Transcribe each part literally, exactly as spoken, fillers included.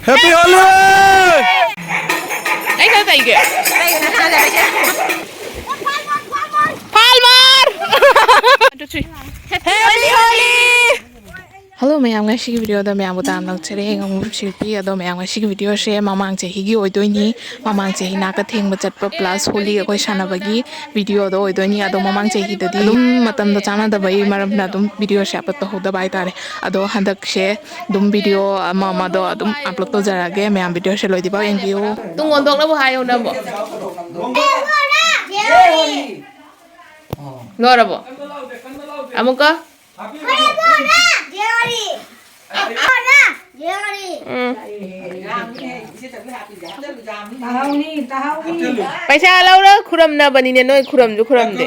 Happy Holi! ꯑꯩ ꯈꯔ ꯇꯩꯒꯦ꯫ ꯀꯩꯒꯤꯅꯣ ꯅꯪ ꯍꯜꯂꯛꯏꯁꯦ? ꯐꯥꯜꯃꯔ! One, two, three. Happy Holi! Hello ꯃꯌꯥꯝ, ꯉꯁꯤꯒꯤ videoꯗ ꯃꯌꯥꯝꯕꯨ ꯇꯔꯥꯝꯅ ꯑꯣꯛꯆꯔꯤ꯫ ꯑꯩ ꯉꯥꯃꯨ ꯁꯤꯜꯄꯤ꯫ ꯑꯗꯣ ꯃꯌꯥꯝ, ꯉꯁꯤꯒꯤ videoꯁꯦ ꯃꯃꯥꯡ ꯆꯍꯤꯒꯤ ꯑꯣꯏꯗꯣꯏꯅꯤ꯫ ꯃꯃꯥꯡ ꯆꯍꯤ ꯅꯥꯀ ꯊꯦꯡꯕ ꯆꯠꯄ plus ꯍꯣꯂꯤ ꯑꯩꯈꯣꯏ ꯁꯥꯟꯅꯕꯒꯤ videoꯗꯣ ꯑꯣꯏꯗꯣꯏꯅꯤ꯫ ꯑꯗꯣ ꯃꯃꯥꯡ ꯆꯍꯤꯗꯗꯤ ꯑꯗꯨꯝ ꯃꯇꯝꯗꯣ ꯆꯥꯟꯅꯗꯕꯒꯤ ꯃꯔꯝꯅ ꯑꯗꯨꯝ videoꯁꯦ upload ꯇꯧꯍꯧꯗꯕ ꯍꯥꯏꯇꯥꯔꯦ꯫ ꯑꯗꯣ ꯍꯟꯗꯛꯁꯦ ꯑꯗꯨꯝ video ꯑꯃ ꯑꯃꯗꯣ ꯑꯗꯨꯝ upload ꯇꯧꯖꯔꯛꯑꯒꯦ꯫ ꯃꯌꯥꯝ videoꯁꯦ ꯂꯣꯏꯗ꯭ꯔꯤꯐꯥꯎ ꯌꯦꯡꯕꯤꯌꯨ꯫ ꯇꯨꯡ ꯑꯣꯟꯊꯣꯛꯅꯕ ꯍꯥꯏꯌꯣ ꯅꯪꯕꯣ꯫ ꯂꯣꯏꯔꯕꯣ? ꯑꯃꯨꯛꯀ? ꯎꯝ꯫ ꯇꯥꯍꯧꯅꯤ, ꯇꯥꯍꯧꯅꯤ꯫ ꯄꯩꯁꯥ ꯂꯧꯔ ꯈꯨꯔꯝꯅꯕꯅꯤꯅꯦ, ꯅꯣꯏ ꯈꯨꯔꯝꯁꯨ ꯈꯨꯔꯝꯗꯦ꯫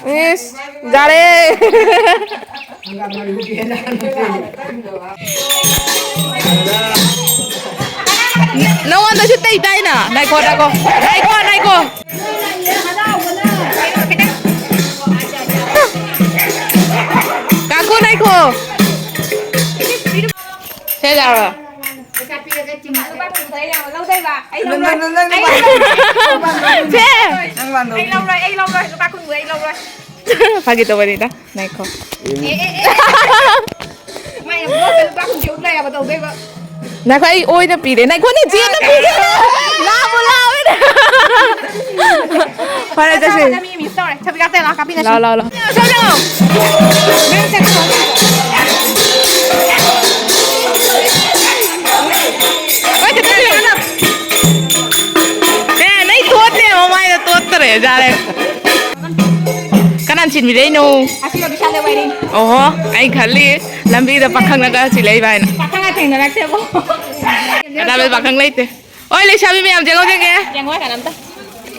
ꯏꯁ, ꯌꯥꯔꯦ꯫ ꯅꯉꯣꯟꯗꯁꯨ ꯇꯩ ꯇꯥꯏꯅ꯫ ꯉꯥꯏꯈꯣ, ꯉꯥꯏꯈꯣ꯫ ꯉꯥꯏꯈꯣ, ꯉꯥꯏꯈꯣ꯫ ꯉꯥꯏꯈꯣ, ꯉꯥꯏꯈꯣ꯫ ꯁꯦ, ꯌꯥꯔꯣ? ꯁꯦ! ꯅꯪ ꯂꯧꯗꯣꯏꯕ? ꯑꯩ ꯅꯪ, ꯂꯧꯔꯣꯏ꯫ ꯅꯪ, ꯅꯪ, ꯑꯩ ꯅꯪ ꯂꯧꯔꯣꯏ꯫ ꯅꯪ ꯂꯥꯟꯗꯧ꯫ ꯑꯩ ꯂꯧꯔꯣꯏ, ꯑꯩ ꯂꯧꯔꯣꯏ꯫ ꯂꯨꯄꯥ ꯀꯨꯟꯕꯨ ꯑꯩ ꯂꯧꯔꯣꯏ꯫ ꯐꯥꯒꯤ ꯇꯧꯕꯅꯤꯗ꯫ ꯉꯥꯏꯈꯣ꯫ ꯑꯦ, ꯑꯦ, ꯑꯦ꯫ ꯃꯥꯏ ꯑꯃꯨꯛ ꯂꯨꯄꯥ ꯀꯨꯟ ꯄꯤꯔꯛꯎ ꯂꯩꯔꯕ ꯇꯧꯗꯣꯏꯕ꯫ ꯉꯥꯏꯈꯣ, ꯑꯩ ꯑꯣꯏꯅ ꯄꯤꯔꯦ꯫ ꯉꯥꯏꯈꯣꯅꯦ, ꯖꯦꯟꯅ ꯄꯤꯔꯦ꯫ ꯂꯥꯛꯑꯣ, ꯂꯥꯛꯑꯣꯅꯦ꯫ ꯐꯔꯦ, ꯆꯠꯁꯦ꯫ ꯃꯤ miss ꯇꯧꯔꯦ꯫ ꯊꯣꯏꯕꯤꯀꯥ ꯇꯦꯂꯥ ꯀꯥꯞꯄꯤ ꯉꯁꯤ꯫ ꯂꯥꯛꯑꯣ, ꯂꯥꯛꯑꯣ, ꯂꯥꯛꯑꯣ꯫ ꯁꯣꯝ ꯂꯥꯛꯑꯣ꯫ ꯅꯪ ꯆꯠꯈ꯭ꯔꯣ꯫ ꯍꯣꯏ, ꯆꯠꯈ꯭ꯔꯣ꯫ ꯑꯦ, ꯅꯪ ꯇꯣꯠꯇꯦ, ꯃꯃꯥꯏꯗ ꯇꯣꯠꯇꯔꯦ, ꯌꯥꯔꯦ꯫ ꯀꯅꯥꯅ ꯆꯤꯟꯕꯤꯔꯛꯏꯅꯣ? ꯑꯁꯤꯕ ꯕꯤꯁꯥꯜꯗ ꯋꯥꯏꯔꯤ꯫ ꯑꯣꯍꯣ, ꯑꯩ ꯈꯜꯂꯤ ꯂꯝꯕꯤꯗ ꯄꯥꯈꯪꯅꯒ ꯆꯤꯜꯂꯛꯏꯕ ꯍꯥꯏꯅ꯫ ꯄꯥꯈꯪꯒ ꯊꯦꯡꯅꯔꯛꯇꯦꯕꯣ꯫ ꯀꯅꯥꯅ ꯄꯥꯈꯪ ꯂꯩꯇꯦ? ꯍꯣꯏ, ꯂꯩꯁꯥꯕꯤ ꯃꯌꯥꯝ ꯌꯦꯡꯉꯣ, ꯌꯦꯡꯉꯦ꯫ ꯌꯦꯡꯉꯣ ꯀꯅꯥꯝꯇ꯫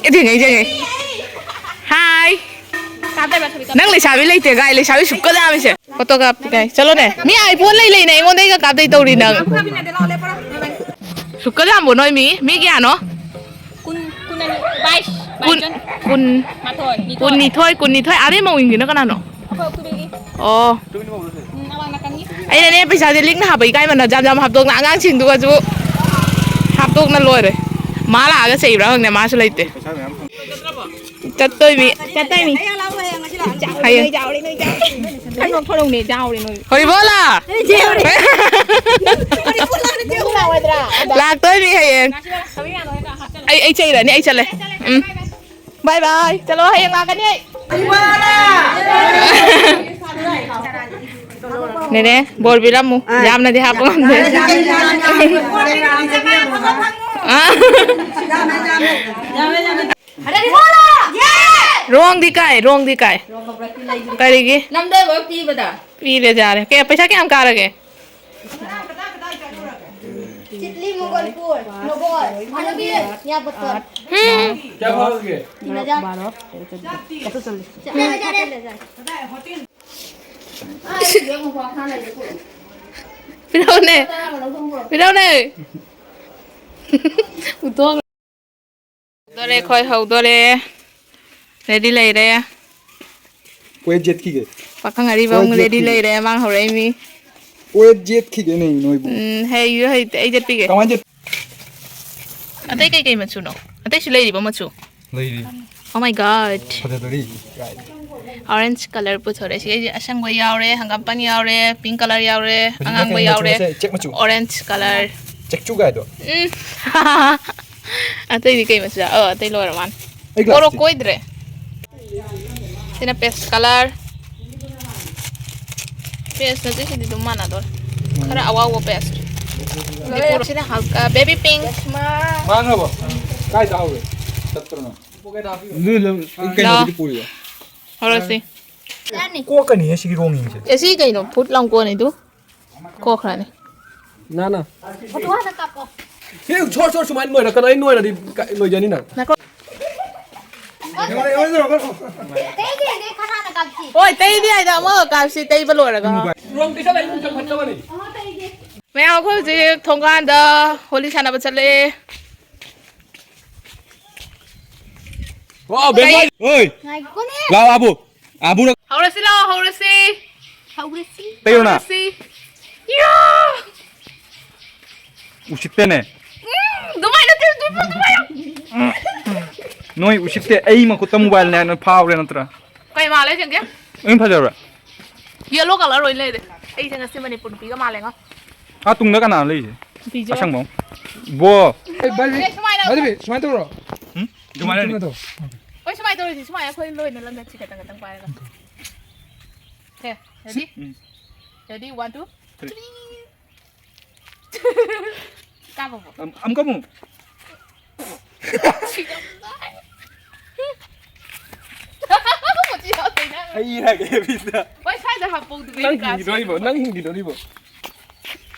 ꯑꯦ, ꯌꯦꯡꯉꯦ, ꯌꯦꯡꯉꯦ꯫ ꯍꯥꯏ꯫ ꯀꯥꯞꯇꯣꯏꯕ ꯊꯣꯏꯕꯤ, ꯀꯥꯞ-, ꯅꯪ ꯂꯩꯁꯥꯕꯤ ꯂꯩꯇꯦ ꯀꯥꯏ, ꯂꯩꯁꯥꯕꯤ ꯁꯨꯛꯀ ꯌꯥꯝꯃꯤꯁꯦ꯫ Photo ꯀꯥꯞꯄꯤ ꯀꯥꯏ꯫ ꯆꯠꯂꯣꯅꯦ꯫ ꯃꯤ iPhone ꯂꯩ ꯂꯩꯅ ꯑꯩꯉꯣꯟꯗꯩꯒ ꯀꯥꯞꯇꯣꯏ ꯇꯧꯔꯤ ꯅꯪ꯫ ꯀꯥꯞꯄꯤ ꯅꯠꯇꯦ, ꯂꯥꯛꯑꯣ, ꯂꯦꯞꯄꯣꯔꯥ꯫ ꯁꯨꯛꯀ ꯌꯥꯝꯕꯣ ꯅꯣꯏ ꯃꯤ? ꯃꯤ ꯀꯌꯥꯅꯣ? ꯀꯨꯟ, ꯀꯨꯟ ꯑꯅꯤ, ꯕꯥꯏꯁ, ꯀꯨꯟ, ꯕꯥꯏꯁ ꯖꯟ꯫ ꯀꯨꯟ, ꯃꯥꯊꯣꯏ, ꯅꯤꯊꯣꯏ꯫ ꯀꯨꯟꯅꯤꯊꯣꯏ, ꯀꯨꯟꯅꯤꯊꯣꯏ꯫ ꯑꯥꯗꯩ ꯃꯧ ꯏꯟꯒꯤꯅꯣ ꯀꯅꯥꯅꯣ? ꯑꯩꯈꯣꯏ ꯎꯈ꯭ꯔꯨꯜꯒꯤ꯫ ꯑꯣ꯫ ꯎꯝ, ꯑꯋꯥꯡ ꯅꯥꯀꯟꯒꯤ꯫ ꯑꯩꯅꯅꯦ ꯄꯩꯁꯥꯁꯦ ꯂꯤꯛꯅ ꯍꯥꯞꯄ ꯏꯀꯥꯏꯃꯟꯗꯅ ꯖꯥꯝ ꯖꯥꯝ ꯍꯥꯞꯇꯣꯛꯅ ꯑꯉꯥꯡꯁꯤꯡꯗꯨꯒꯁꯨ ꯍꯥꯞꯇꯣꯛꯅ ꯂꯣꯏꯔꯦ꯫ ꯃꯥ ꯂꯥꯛꯑꯒ ꯆꯩꯕ꯭ꯔꯥ ꯈꯪꯗꯦ, ꯃꯥꯁꯨ ꯂꯩꯇꯦ꯫ ꯄꯩꯁꯥ ꯃꯌꯥꯝ ꯐꯪ- ꯆꯠꯇꯣꯏꯃꯤ꯫ ꯆꯠꯇꯣꯏꯃꯤ꯫ ꯍꯌꯦꯡ꯫ ꯅꯣꯏ ꯆꯥꯎꯔꯦ, ꯅꯣꯏ ꯆꯥꯎꯔꯦ꯫ ꯀꯩꯅꯣ ꯐꯔꯧꯅꯦ, ꯆꯥꯎꯔꯦ ꯅꯣꯏ꯫ ꯍꯣꯔꯤꯕꯣꯂꯥ! ꯅꯣꯏ ꯆꯥꯎꯔꯦ꯫ ꯂꯥꯛꯇꯣꯏꯃꯤ ꯍꯌꯦꯡ꯫ ꯑꯩ, ꯑꯩ ꯆꯩꯔꯅꯤ, ꯑꯩ ꯆꯠꯂꯦ꯫ ꯎꯝ꯫ ꯕꯥꯏ ꯕꯥꯏ꯫ ꯆꯠꯂꯣ, ꯍꯌꯦꯡ ꯂꯥꯛꯀꯅꯤ ꯑꯩ꯫ ꯅꯦꯅꯦ, ꯕꯣꯔ ꯄꯤꯔꯝꯃꯨ꯫ ꯑꯥ꯫ ꯌꯥꯝꯅꯗꯤ ꯍꯥꯞꯄ ꯉꯝꯗꯦ꯫ ꯌꯥꯝꯃꯦ, ꯌꯥꯝꯃꯦ, ꯌꯥꯝꯃꯦ, ꯌꯥꯝꯃꯦ꯫ ꯑꯥ꯫ ꯔꯣꯡꯗꯤ ꯀꯥꯏ, ꯔꯣꯡꯗꯤ ꯀꯥꯏ꯫ ꯀꯔꯤꯒꯤ? ꯅꯝꯗꯕ ꯄꯤꯕꯗ꯫ ꯄꯤꯔꯦ ꯌꯥꯔꯦ꯫ ꯀꯌꯥ, ꯄꯩꯁꯥ ꯀꯌꯥꯝ ꯀꯥꯔꯒꯦ? चितली मुगलपुर, मुगल, मानवीय, यहाँ पत्थर। हम्म। क्या भाव है? तीन हजार। बारह, तेरह, चौदह, पन्द्रह, चौदह, चौदह हजार। ꯄꯤꯔꯛꯎꯅꯦ꯫ ꯄꯤꯔꯛꯎꯅꯦ꯫ ꯎꯊꯣꯛ꯫ ꯍꯧꯗꯣꯔꯦ, ꯑꯩꯈꯣꯏ ꯍꯧꯗꯣꯔꯦ꯫ ꯔꯦꯗꯤ ꯂꯩꯔꯦ꯫ ꯀꯣꯏ ꯖꯦꯠꯈꯤꯒꯦ꯫ ꯄꯥꯈꯪ ꯑꯔꯤꯕ ꯀꯣꯏ ꯑꯃꯨꯛ ꯔꯦꯗꯤ ꯖꯦꯠꯈꯤꯒꯦ꯫ ꯂꯩꯔꯦ, ꯃꯥꯡ ꯍꯧꯔꯛꯏꯃꯤ꯫ ꯀꯣꯏ ꯖꯦꯠꯈꯤꯒꯦꯅꯦ ꯅꯣꯏꯕꯨ꯫ ꯎꯝ, ꯍꯩ, ꯍꯩ, ꯑꯩ ꯖꯦꯠꯄꯤꯒꯦ꯫ ꯀꯃꯥꯏ ꯖꯦꯠ-? ꯑꯇꯩ ꯀꯩ ꯀꯩ ꯃꯆꯨꯅꯣ? ꯑꯇꯩꯁꯨ ꯂꯩꯔꯤꯕ ꯃꯆꯨ? ꯂꯩꯔꯤ꯫ Oh my God꯫ ꯐꯖꯗꯣꯔꯤ꯫ Orange colour ꯄꯨꯊꯣꯔꯛꯑꯦ꯫ ꯁꯤꯒꯩꯁꯦ ꯑꯁꯪꯕ ꯌꯥꯎꯔꯦ, ꯍꯪꯒꯥꯝꯄꯥꯟ ꯌꯥꯎꯔꯦ, pink colour ꯌꯥꯎꯔꯦ, ꯍꯧꯖꯤꯛꯅ ꯑꯉꯥꯡꯕ ꯀꯩ ꯌꯥꯎꯔꯦ, ꯃꯆꯨ? ꯆꯦꯛ ꯃꯆꯨ꯫ Orange colour꯫ ꯆꯦꯛꯆꯨ ꯀꯥꯏꯗꯣ꯫ ꯎꯝ꯫ ꯑꯇꯩꯗꯤ ꯀꯩ ꯃꯆꯨ ꯌꯥꯎ-, ꯑꯣ, ꯑꯇꯩ ꯂꯣꯏꯔ ꯃꯥꯜꯂꯦ꯫ ꯑꯩ glass ꯄꯣꯔꯣ ꯇꯤ? ꯀꯣꯏꯗ꯭ꯔꯦ꯫ ꯁꯤꯅ paste colour꯫ Paste ꯅꯠꯇꯦ, ꯁꯤꯗꯤ ꯑꯗꯨꯝ ꯃꯥꯟꯅꯗꯣꯔꯦ꯫ ꯈꯔ ꯑꯋꯥꯎꯕ paste꯫ ꯁꯤꯅ ꯍꯜꯀꯥ baby pink꯫ ꯃꯥꯡꯈ꯭ꯔꯕꯣ? ꯀꯥꯏ ꯇꯥꯍꯧꯔꯦ? ꯆꯠꯇ꯭ꯔꯣ ꯅꯪ? ꯑꯗꯨ ꯂꯧ-, ꯑꯩ ꯀꯩꯅꯣꯒꯤꯗꯤ ꯂꯥꯎ꯫ ꯄꯨꯔꯤꯕ? ꯍꯧꯔꯁꯤ꯫ ꯀꯣꯛꯀꯅꯤꯍꯦ ꯁꯤꯒꯤ ꯔꯣꯡ ꯌꯦꯡꯁꯦ꯫ ꯑꯦ, ꯁꯤ ꯀꯩꯅꯣ? ꯐꯨꯠ ꯂꯥꯎ ꯀꯣꯟꯅꯤꯗꯨ꯫ ꯀꯣꯛꯈ꯭ꯔꯅꯤ꯫ ꯅꯥꯅ꯫ ꯐꯣꯇꯣ ꯍꯥꯟꯅ ꯀꯥꯞꯄꯣ꯫ ꯁꯤ ꯁꯣꯔ, ꯁꯣꯔ ꯁꯨꯃꯥꯏꯅ ꯂꯣꯏꯔꯛꯀꯅꯣ꯫ ꯑꯩ ꯅꯣꯏꯔꯗꯤ ꯀ-, ꯂꯣꯏꯖꯅꯤ ꯅꯪ꯫ ꯅꯥꯀꯣ-, ꯇꯩꯗꯦ, ꯇꯩꯗꯦ, ꯈꯔ ꯍꯥꯟꯅ ꯀꯥꯞꯁꯤ꯫ ꯍꯣꯏ, ꯇꯩꯗꯦ ꯍꯥꯏꯗ ꯑꯃꯒ ꯀꯥꯞꯁꯤ, ꯇꯩꯕ ꯂꯣꯏꯔꯒ꯫ ꯔꯣꯡ ꯇꯩꯁꯜꯂ ꯑꯩ ꯅꯨꯡꯁꯪ ꯐꯠꯇꯕꯅꯤ꯫ ꯃꯌꯥꯝ, ꯑꯩꯈꯣꯏ ꯍꯧꯖꯤꯛ ꯊꯣꯡꯒꯥꯟꯗ ꯍꯣꯂꯤ ꯁꯥꯟꯅꯕ ꯆꯠꯂꯦ꯫ ꯋꯥꯎ, ꯕꯦꯝꯕꯣꯏ! ꯀꯩ? ꯑꯣꯏ! ꯉꯥꯏꯈꯣꯅꯦ꯫ ꯂꯥꯎ, ꯑꯕꯨ! ꯑꯕꯨꯅ ꯍꯧꯔꯁꯤ ꯂꯥꯎ, ꯍꯧꯔꯁꯤ꯫ ꯍꯧꯔꯁꯤ꯫ ꯇꯩꯔꯣꯅ? ꯍꯧꯔꯁꯤ꯫ ꯌꯥ! ꯎꯁꯤꯠꯇꯦꯅꯦ꯫ ꯎꯝ, ꯑꯗꯨꯃꯥꯏꯅ ꯇꯧ-, ꯑꯗꯨꯃꯥꯏꯅ꯫ ꯅꯣꯏ ꯎꯁꯤꯠꯇꯦ, ꯑꯩ ꯃꯈꯨꯠꯇ mobile ꯅꯦ ꯍꯥꯏꯅ ꯐꯥꯎꯔꯦ ꯅꯠꯇ꯭ꯔꯥ? ꯀꯩ ꯃꯥꯜꯂꯦ ꯌꯦꯡꯒꯦ? ꯑꯗꯨꯝ ꯐꯖꯕ꯭ꯔꯥ? Yellow colour ꯑꯣꯏꯅ ꯂꯩꯔꯦ꯫ ꯑꯩꯁꯦ ꯉꯁꯤ ꯃꯅꯤꯄꯨꯔ ꯅꯨꯄꯤꯒ ꯃꯥꯜꯂꯦꯉꯣ꯫ ꯑꯥ ꯇꯨꯡꯗ ꯀꯅꯥ ꯂꯩꯔꯤꯁꯦ? ꯅꯨꯄꯤꯁꯦ꯫ ꯑꯁꯪꯕ ꯑꯃ꯫ ꯕꯣ꯫ ꯑꯦ, by the way, ꯑꯦ, ꯁꯨꯃꯥꯏꯅ by the way, ꯁꯨꯃꯥꯏꯅ ꯇꯧꯔꯣ꯫ ꯎꯝ? ꯑꯗꯨꯃꯥꯏꯅ ꯇꯨꯡꯗ ꯇꯧ꯫ ꯍꯣꯏ, ꯁꯨꯃꯥꯏꯅ ꯇꯧꯔꯁꯤ꯫ ꯁꯨꯃꯥꯏꯅ ꯑꯩꯈꯣꯏ ꯂꯣꯏꯅ ꯂꯝꯗꯝꯁꯤ ꯈꯇꯪ ꯈꯇꯪ ꯄꯥꯏꯔꯒ꯫ Okay, ready? ꯎꯝ꯫ Ready, one, two, three. ꯀꯥꯞꯄꯕꯣ? ꯑꯝ-, ꯑꯃꯨꯛꯀ ꯑꯃꯨꯛ꯫ ꯃꯆꯤꯟ ꯌꯥꯎꯗꯣꯏꯅꯦ꯫ ꯑꯩ ꯍꯥꯏꯒꯦ ꯕꯤꯗ꯫ ꯍꯣꯏ, ꯁ꯭ꯋꯥꯏꯗ ꯍꯥꯞꯄꯧꯗꯨꯕ ꯅꯪ ꯀꯥꯁꯦ꯫ ꯍꯤꯡꯈꯤꯗꯣꯔꯤꯕꯣ? ꯅꯪ ꯍꯤꯡꯈꯤꯗꯣꯔꯤꯕꯣ?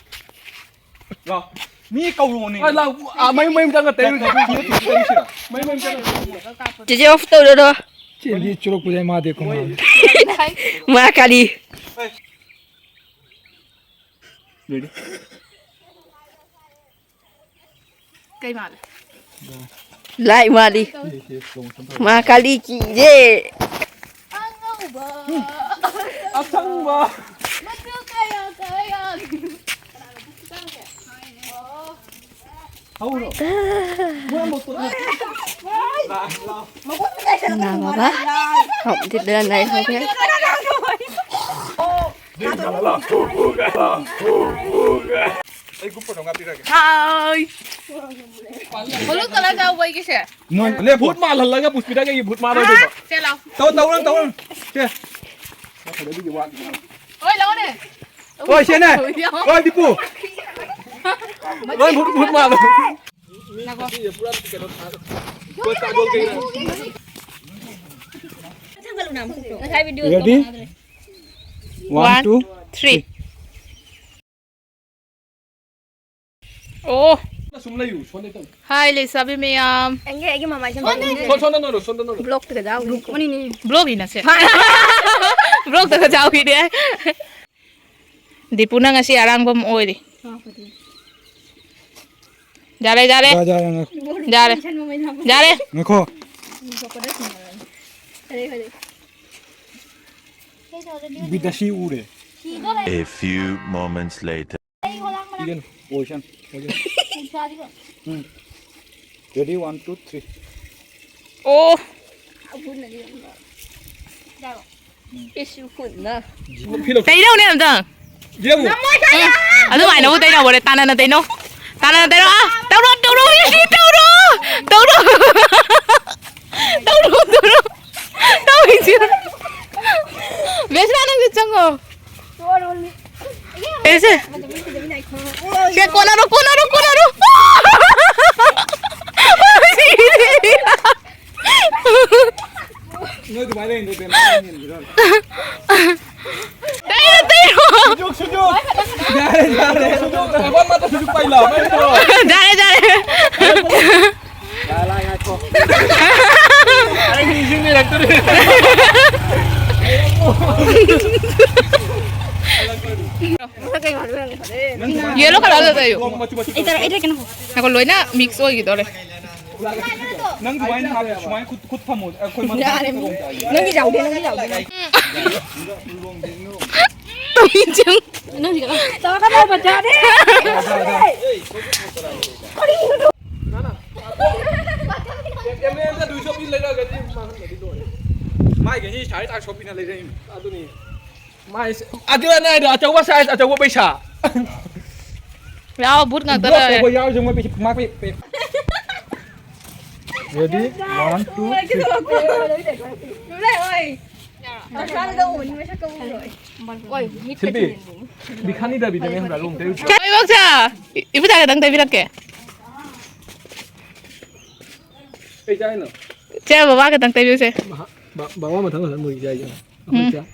ꯂꯥꯎ꯫ ꯃꯤ ꯀꯧꯔꯣꯅꯦ꯫ ꯑ, ꯂꯥꯎ꯫ ꯑ, ꯃꯌꯨꯝ, ꯃꯌꯨꯝ ꯆꯪꯉ ꯇꯩꯔꯨꯁꯤꯔꯣ? ꯃꯌꯨꯝ, ꯃꯌꯨꯝ ꯆꯪꯉ ꯇꯩꯔꯨꯁꯤꯔꯣ? ꯆꯦꯆꯦ off ꯇꯧꯔꯔꯣ꯫ ꯆꯦꯟꯗꯤ ꯆꯨꯔꯛꯄꯗ ꯃꯥꯗꯤ ꯀꯃꯥꯏꯅ? ꯃꯥ ꯀꯔꯤ? Ready? ꯀꯩ ꯃꯥꯜꯂꯦ? ꯂꯥꯏ ꯃꯥꯜꯂꯤ꯫ ꯃꯥ ꯀꯥꯂꯤ ꯀꯤꯔꯦ꯫ ꯑꯉꯧꯕ꯫ ꯑꯁꯪꯕ꯫ ꯃꯆꯨ ꯀꯌꯥ ꯀꯌꯥ꯫ ꯍꯧꯔꯣ꯫ ꯅꯥ ꯕꯕꯥ꯫ ꯍꯣꯞ ꯗꯤꯗ ꯂꯩ ꯍꯧꯈ꯭ꯔꯦ꯫ ꯑꯩ group photo ꯉꯥꯛ ꯄꯤꯔꯒꯦ꯫ ꯍꯥꯏ꯫ ꯕ꯭ꯂꯨ ꯀꯂꯔ ꯌꯥꯎꯕ ꯑꯩꯒꯤꯁꯦ꯫ ꯅꯣꯏ ꯂꯦꯞꯄꯣ꯫ ꯚꯨꯠ ꯃꯥꯜꯍꯜꯂꯒ ꯄꯨꯁꯄꯤꯇꯥꯒꯤ ꯚꯨꯠ ꯃꯥꯜꯂꯣꯏꯗꯣꯏꯕ꯫ ꯁꯦ ꯂꯥꯎ꯫ ꯇꯧ, ꯇꯧꯔꯣ, ꯇꯧꯔꯣ꯫ ꯁꯦ꯫ ꯍꯣꯏ, ꯂꯧꯅꯦ꯫ ꯍꯣꯏ, ꯁꯦꯅꯦ꯫ ꯍꯣꯏ, ꯗꯤꯄꯨ꯫ ꯂꯣꯏ ꯚꯨꯠ, ꯚꯨꯠ ꯃꯥꯜꯂꯣ꯫ ꯉꯥꯏꯈꯣ꯫ ꯉꯁꯥꯏ video ready? One, one, two, two, three. Three. ꯑꯣ꯫ ꯁꯨꯝ ꯂꯩꯌꯨ, ꯁꯣꯟꯗꯩ ꯇꯧ꯫ ꯍꯥꯏ, ꯂꯩꯁꯥꯕꯤ ꯃꯌꯥꯝ꯫ ꯑꯩꯒꯤ, ꯑꯩꯒꯤ ꯃꯃꯥꯏꯁꯦ ꯁꯣꯟꯗ, ꯁꯣꯟꯗ ꯅꯣꯔꯣ, ꯁꯣꯟꯗ ꯅꯣꯔꯣ꯫ Blockꯇꯒ ꯌꯥꯎꯈꯤꯅꯤ꯫ Blockꯅꯤꯅꯦ꯫ Blockꯇꯒ ꯌꯥꯎꯈꯤꯅꯦ꯫ ꯗꯤꯄꯨꯅ ꯉꯁꯤ ꯑꯔꯥꯡꯕꯝ ꯑꯣꯏꯔꯤ꯫ ꯌꯥꯔꯦ, ꯌꯥꯔꯦ꯫ ꯌꯥꯔꯦ, ꯌꯥꯔꯦ, ꯉꯥꯏꯈꯣ꯫ ꯌꯥꯔꯦ꯫ ꯌꯥꯔꯦ꯫ ꯉꯥꯏꯈꯣ꯫ ꯕꯤꯗꯁꯤ ꯎꯔꯦ꯫ A few moments later. ꯏꯒꯅꯨ, position, position. Um. Ready, one, two, three. ꯑꯣ꯫ ꯏꯁꯨ ꯈꯨꯠꯅ꯫ ꯐꯤꯂꯣ꯫ ꯇꯩꯔꯧꯅꯦ ꯑꯝꯇꯪ꯫ ꯌꯦꯡꯉꯨ꯫ ꯎꯝ꯫ ꯑꯗꯨꯃꯥꯏꯅꯕꯨ ꯇꯩꯅꯧ ꯍꯣꯔꯦꯟ꯫ ꯇꯥꯟꯅꯅ ꯇꯩꯅꯧ꯫ ꯇꯥꯟꯅꯅ ꯇꯩꯅꯧ꯫ ꯑꯥ, ꯇꯧꯔꯣ, ꯇꯧꯔꯣ, ꯃꯤꯁꯤ ꯇꯧꯔꯣ꯫ ꯇꯧꯔꯣ꯫ ꯇꯧꯔꯣ, ꯇꯧꯔꯣ꯫ ꯇꯧꯔꯤꯁꯤ꯫ ꯕꯦꯁꯅꯥ, ꯅꯪꯁꯨ ꯆꯪꯉꯣ꯫ ꯑꯦꯁꯦ꯫ ꯁꯦ, ꯀꯣꯟꯅꯔꯣ, ꯀꯣꯟꯅꯔꯣ, ꯀꯣꯟꯅꯔꯣ꯫ ꯅꯣꯏ ꯑꯗꯨꯃꯥꯏꯅ ꯂꯩꯔꯤꯗꯣ ꯀꯩꯅꯣ? ꯇꯩꯔꯣ, ꯇꯩꯔꯣ꯫ ꯁꯨꯖꯨ, ꯁꯨꯖꯨ꯫ ꯌꯥꯔꯦ, ꯌꯥꯔꯦ꯫ ꯁꯨꯖꯨ, ꯑꯩꯉꯣꯟꯗ ꯁꯨꯖꯨ ꯄꯥꯏ ꯂꯥꯎ, ꯅꯪ ꯇꯧꯔꯣ꯫ ꯌꯥꯔꯦ, ꯌꯥꯔꯦ꯫ ꯂꯥꯏ, ꯂꯥꯏ, ꯉꯥꯏꯈꯣ꯫ ꯑꯩ ꯅꯤꯡꯁꯤꯡꯕꯤꯔꯛꯇ꯭ꯔꯦ꯫ ꯌꯦꯂꯣ ꯀꯂꯔꯗ ꯇꯩꯌꯨ꯫ ꯅꯣꯡ ꯃꯆꯨ ꯃꯆꯨ ꯑꯩ ꯇꯧꯔꯣ, ꯑꯩ ꯇꯩꯒꯦ꯫ ꯉꯥꯏꯈꯣ, ꯂꯣꯏꯅ ꯃꯤꯛꯁ ꯑꯣꯏꯈꯤꯗꯧꯔꯦ꯫ ꯅꯪ ꯑꯗꯨꯃꯥꯏꯅ ꯍꯥꯞꯄ, ꯁꯨꯃꯥꯏꯅ ꯈꯨꯠ, ꯈꯨꯠ ꯊꯝꯃꯣ꯫ ꯑꯩꯈꯣꯏ ꯃꯔꯨ ꯌꯥꯔꯦ, ꯃꯤ꯫ ꯅꯪꯒꯤ ꯌꯥꯎꯗꯦ, ꯅꯪꯒꯤ ꯌꯥꯎꯗꯦ, ꯅꯪ꯫ ꯇꯧꯏ ꯆꯪ꯫ ꯅꯪꯒꯤ ꯀꯩꯅꯣ꯫ ꯇꯧꯔꯛꯀꯅꯣ, ꯕꯖꯥꯔꯗꯤ꯫ ꯀꯔꯤꯅꯣ? ꯀꯦꯃꯦꯔꯥꯗ ꯑꯗꯨ ꯁꯣꯄꯤ ꯂꯩꯔꯛꯑꯒꯗꯤ ꯃꯥꯡꯍꯟꯒꯗꯤ ꯂꯣꯏꯔꯦ꯫ ꯃꯥꯏꯒꯤ ꯉꯁꯤ ꯁꯥꯔꯤ ꯇꯥꯛ ꯁꯣꯄꯤꯅ ꯂꯩꯔꯛꯏꯅꯤ꯫ ꯑꯗꯨꯅꯤ꯫ ꯃꯥꯏꯁꯦ꯫ ꯑꯗꯨꯅ ꯑꯩꯗꯣ ꯑꯆꯧꯕ ꯁꯥꯏꯖ, ꯑꯆꯧꯕ ꯄꯩꯁꯥ꯫ ꯌꯥꯎ, ꯕꯨꯠ ꯉꯥꯛꯇ ꯕ꯭ꯂꯣꯛ ꯂꯩꯔꯦ꯫ ꯇꯧꯕ ꯌꯥꯎꯔꯤꯁꯦ ꯃꯣꯏ ꯄꯩꯁꯥ, ꯃꯥ ꯄꯩ-, ꯄꯩ-, Ready? One, two, three. ꯁꯤꯜꯄꯤ, ꯕꯤꯈꯥꯅꯤ ꯗꯥꯕꯤꯗꯅꯦ ꯈꯪꯕ꯭ꯔꯥ? ꯂꯣꯡ ꯇꯩ꯫ ꯀꯩ ꯏꯕꯣꯛꯁꯦ? ꯏ-, ꯏꯕꯨꯗ ꯈꯤꯇꯪ ꯇꯩꯕꯤꯔꯛꯀꯦ꯫ ꯀꯩ ꯆꯥꯏꯅꯣ? ꯆꯦ, ꯕꯕꯥ ꯈꯤꯇꯪ ꯇꯩꯕꯤꯌꯨꯁꯦ꯫ ꯃꯍꯥ-, ꯕ-, ꯕꯕꯥ ꯃꯊꯪ ꯃꯊꯪ ꯃꯣꯏꯒꯤ ꯆꯥꯏꯁꯦ꯫ ꯎꯝ꯫ ꯑꯩꯈꯣꯏ ꯆꯥ-,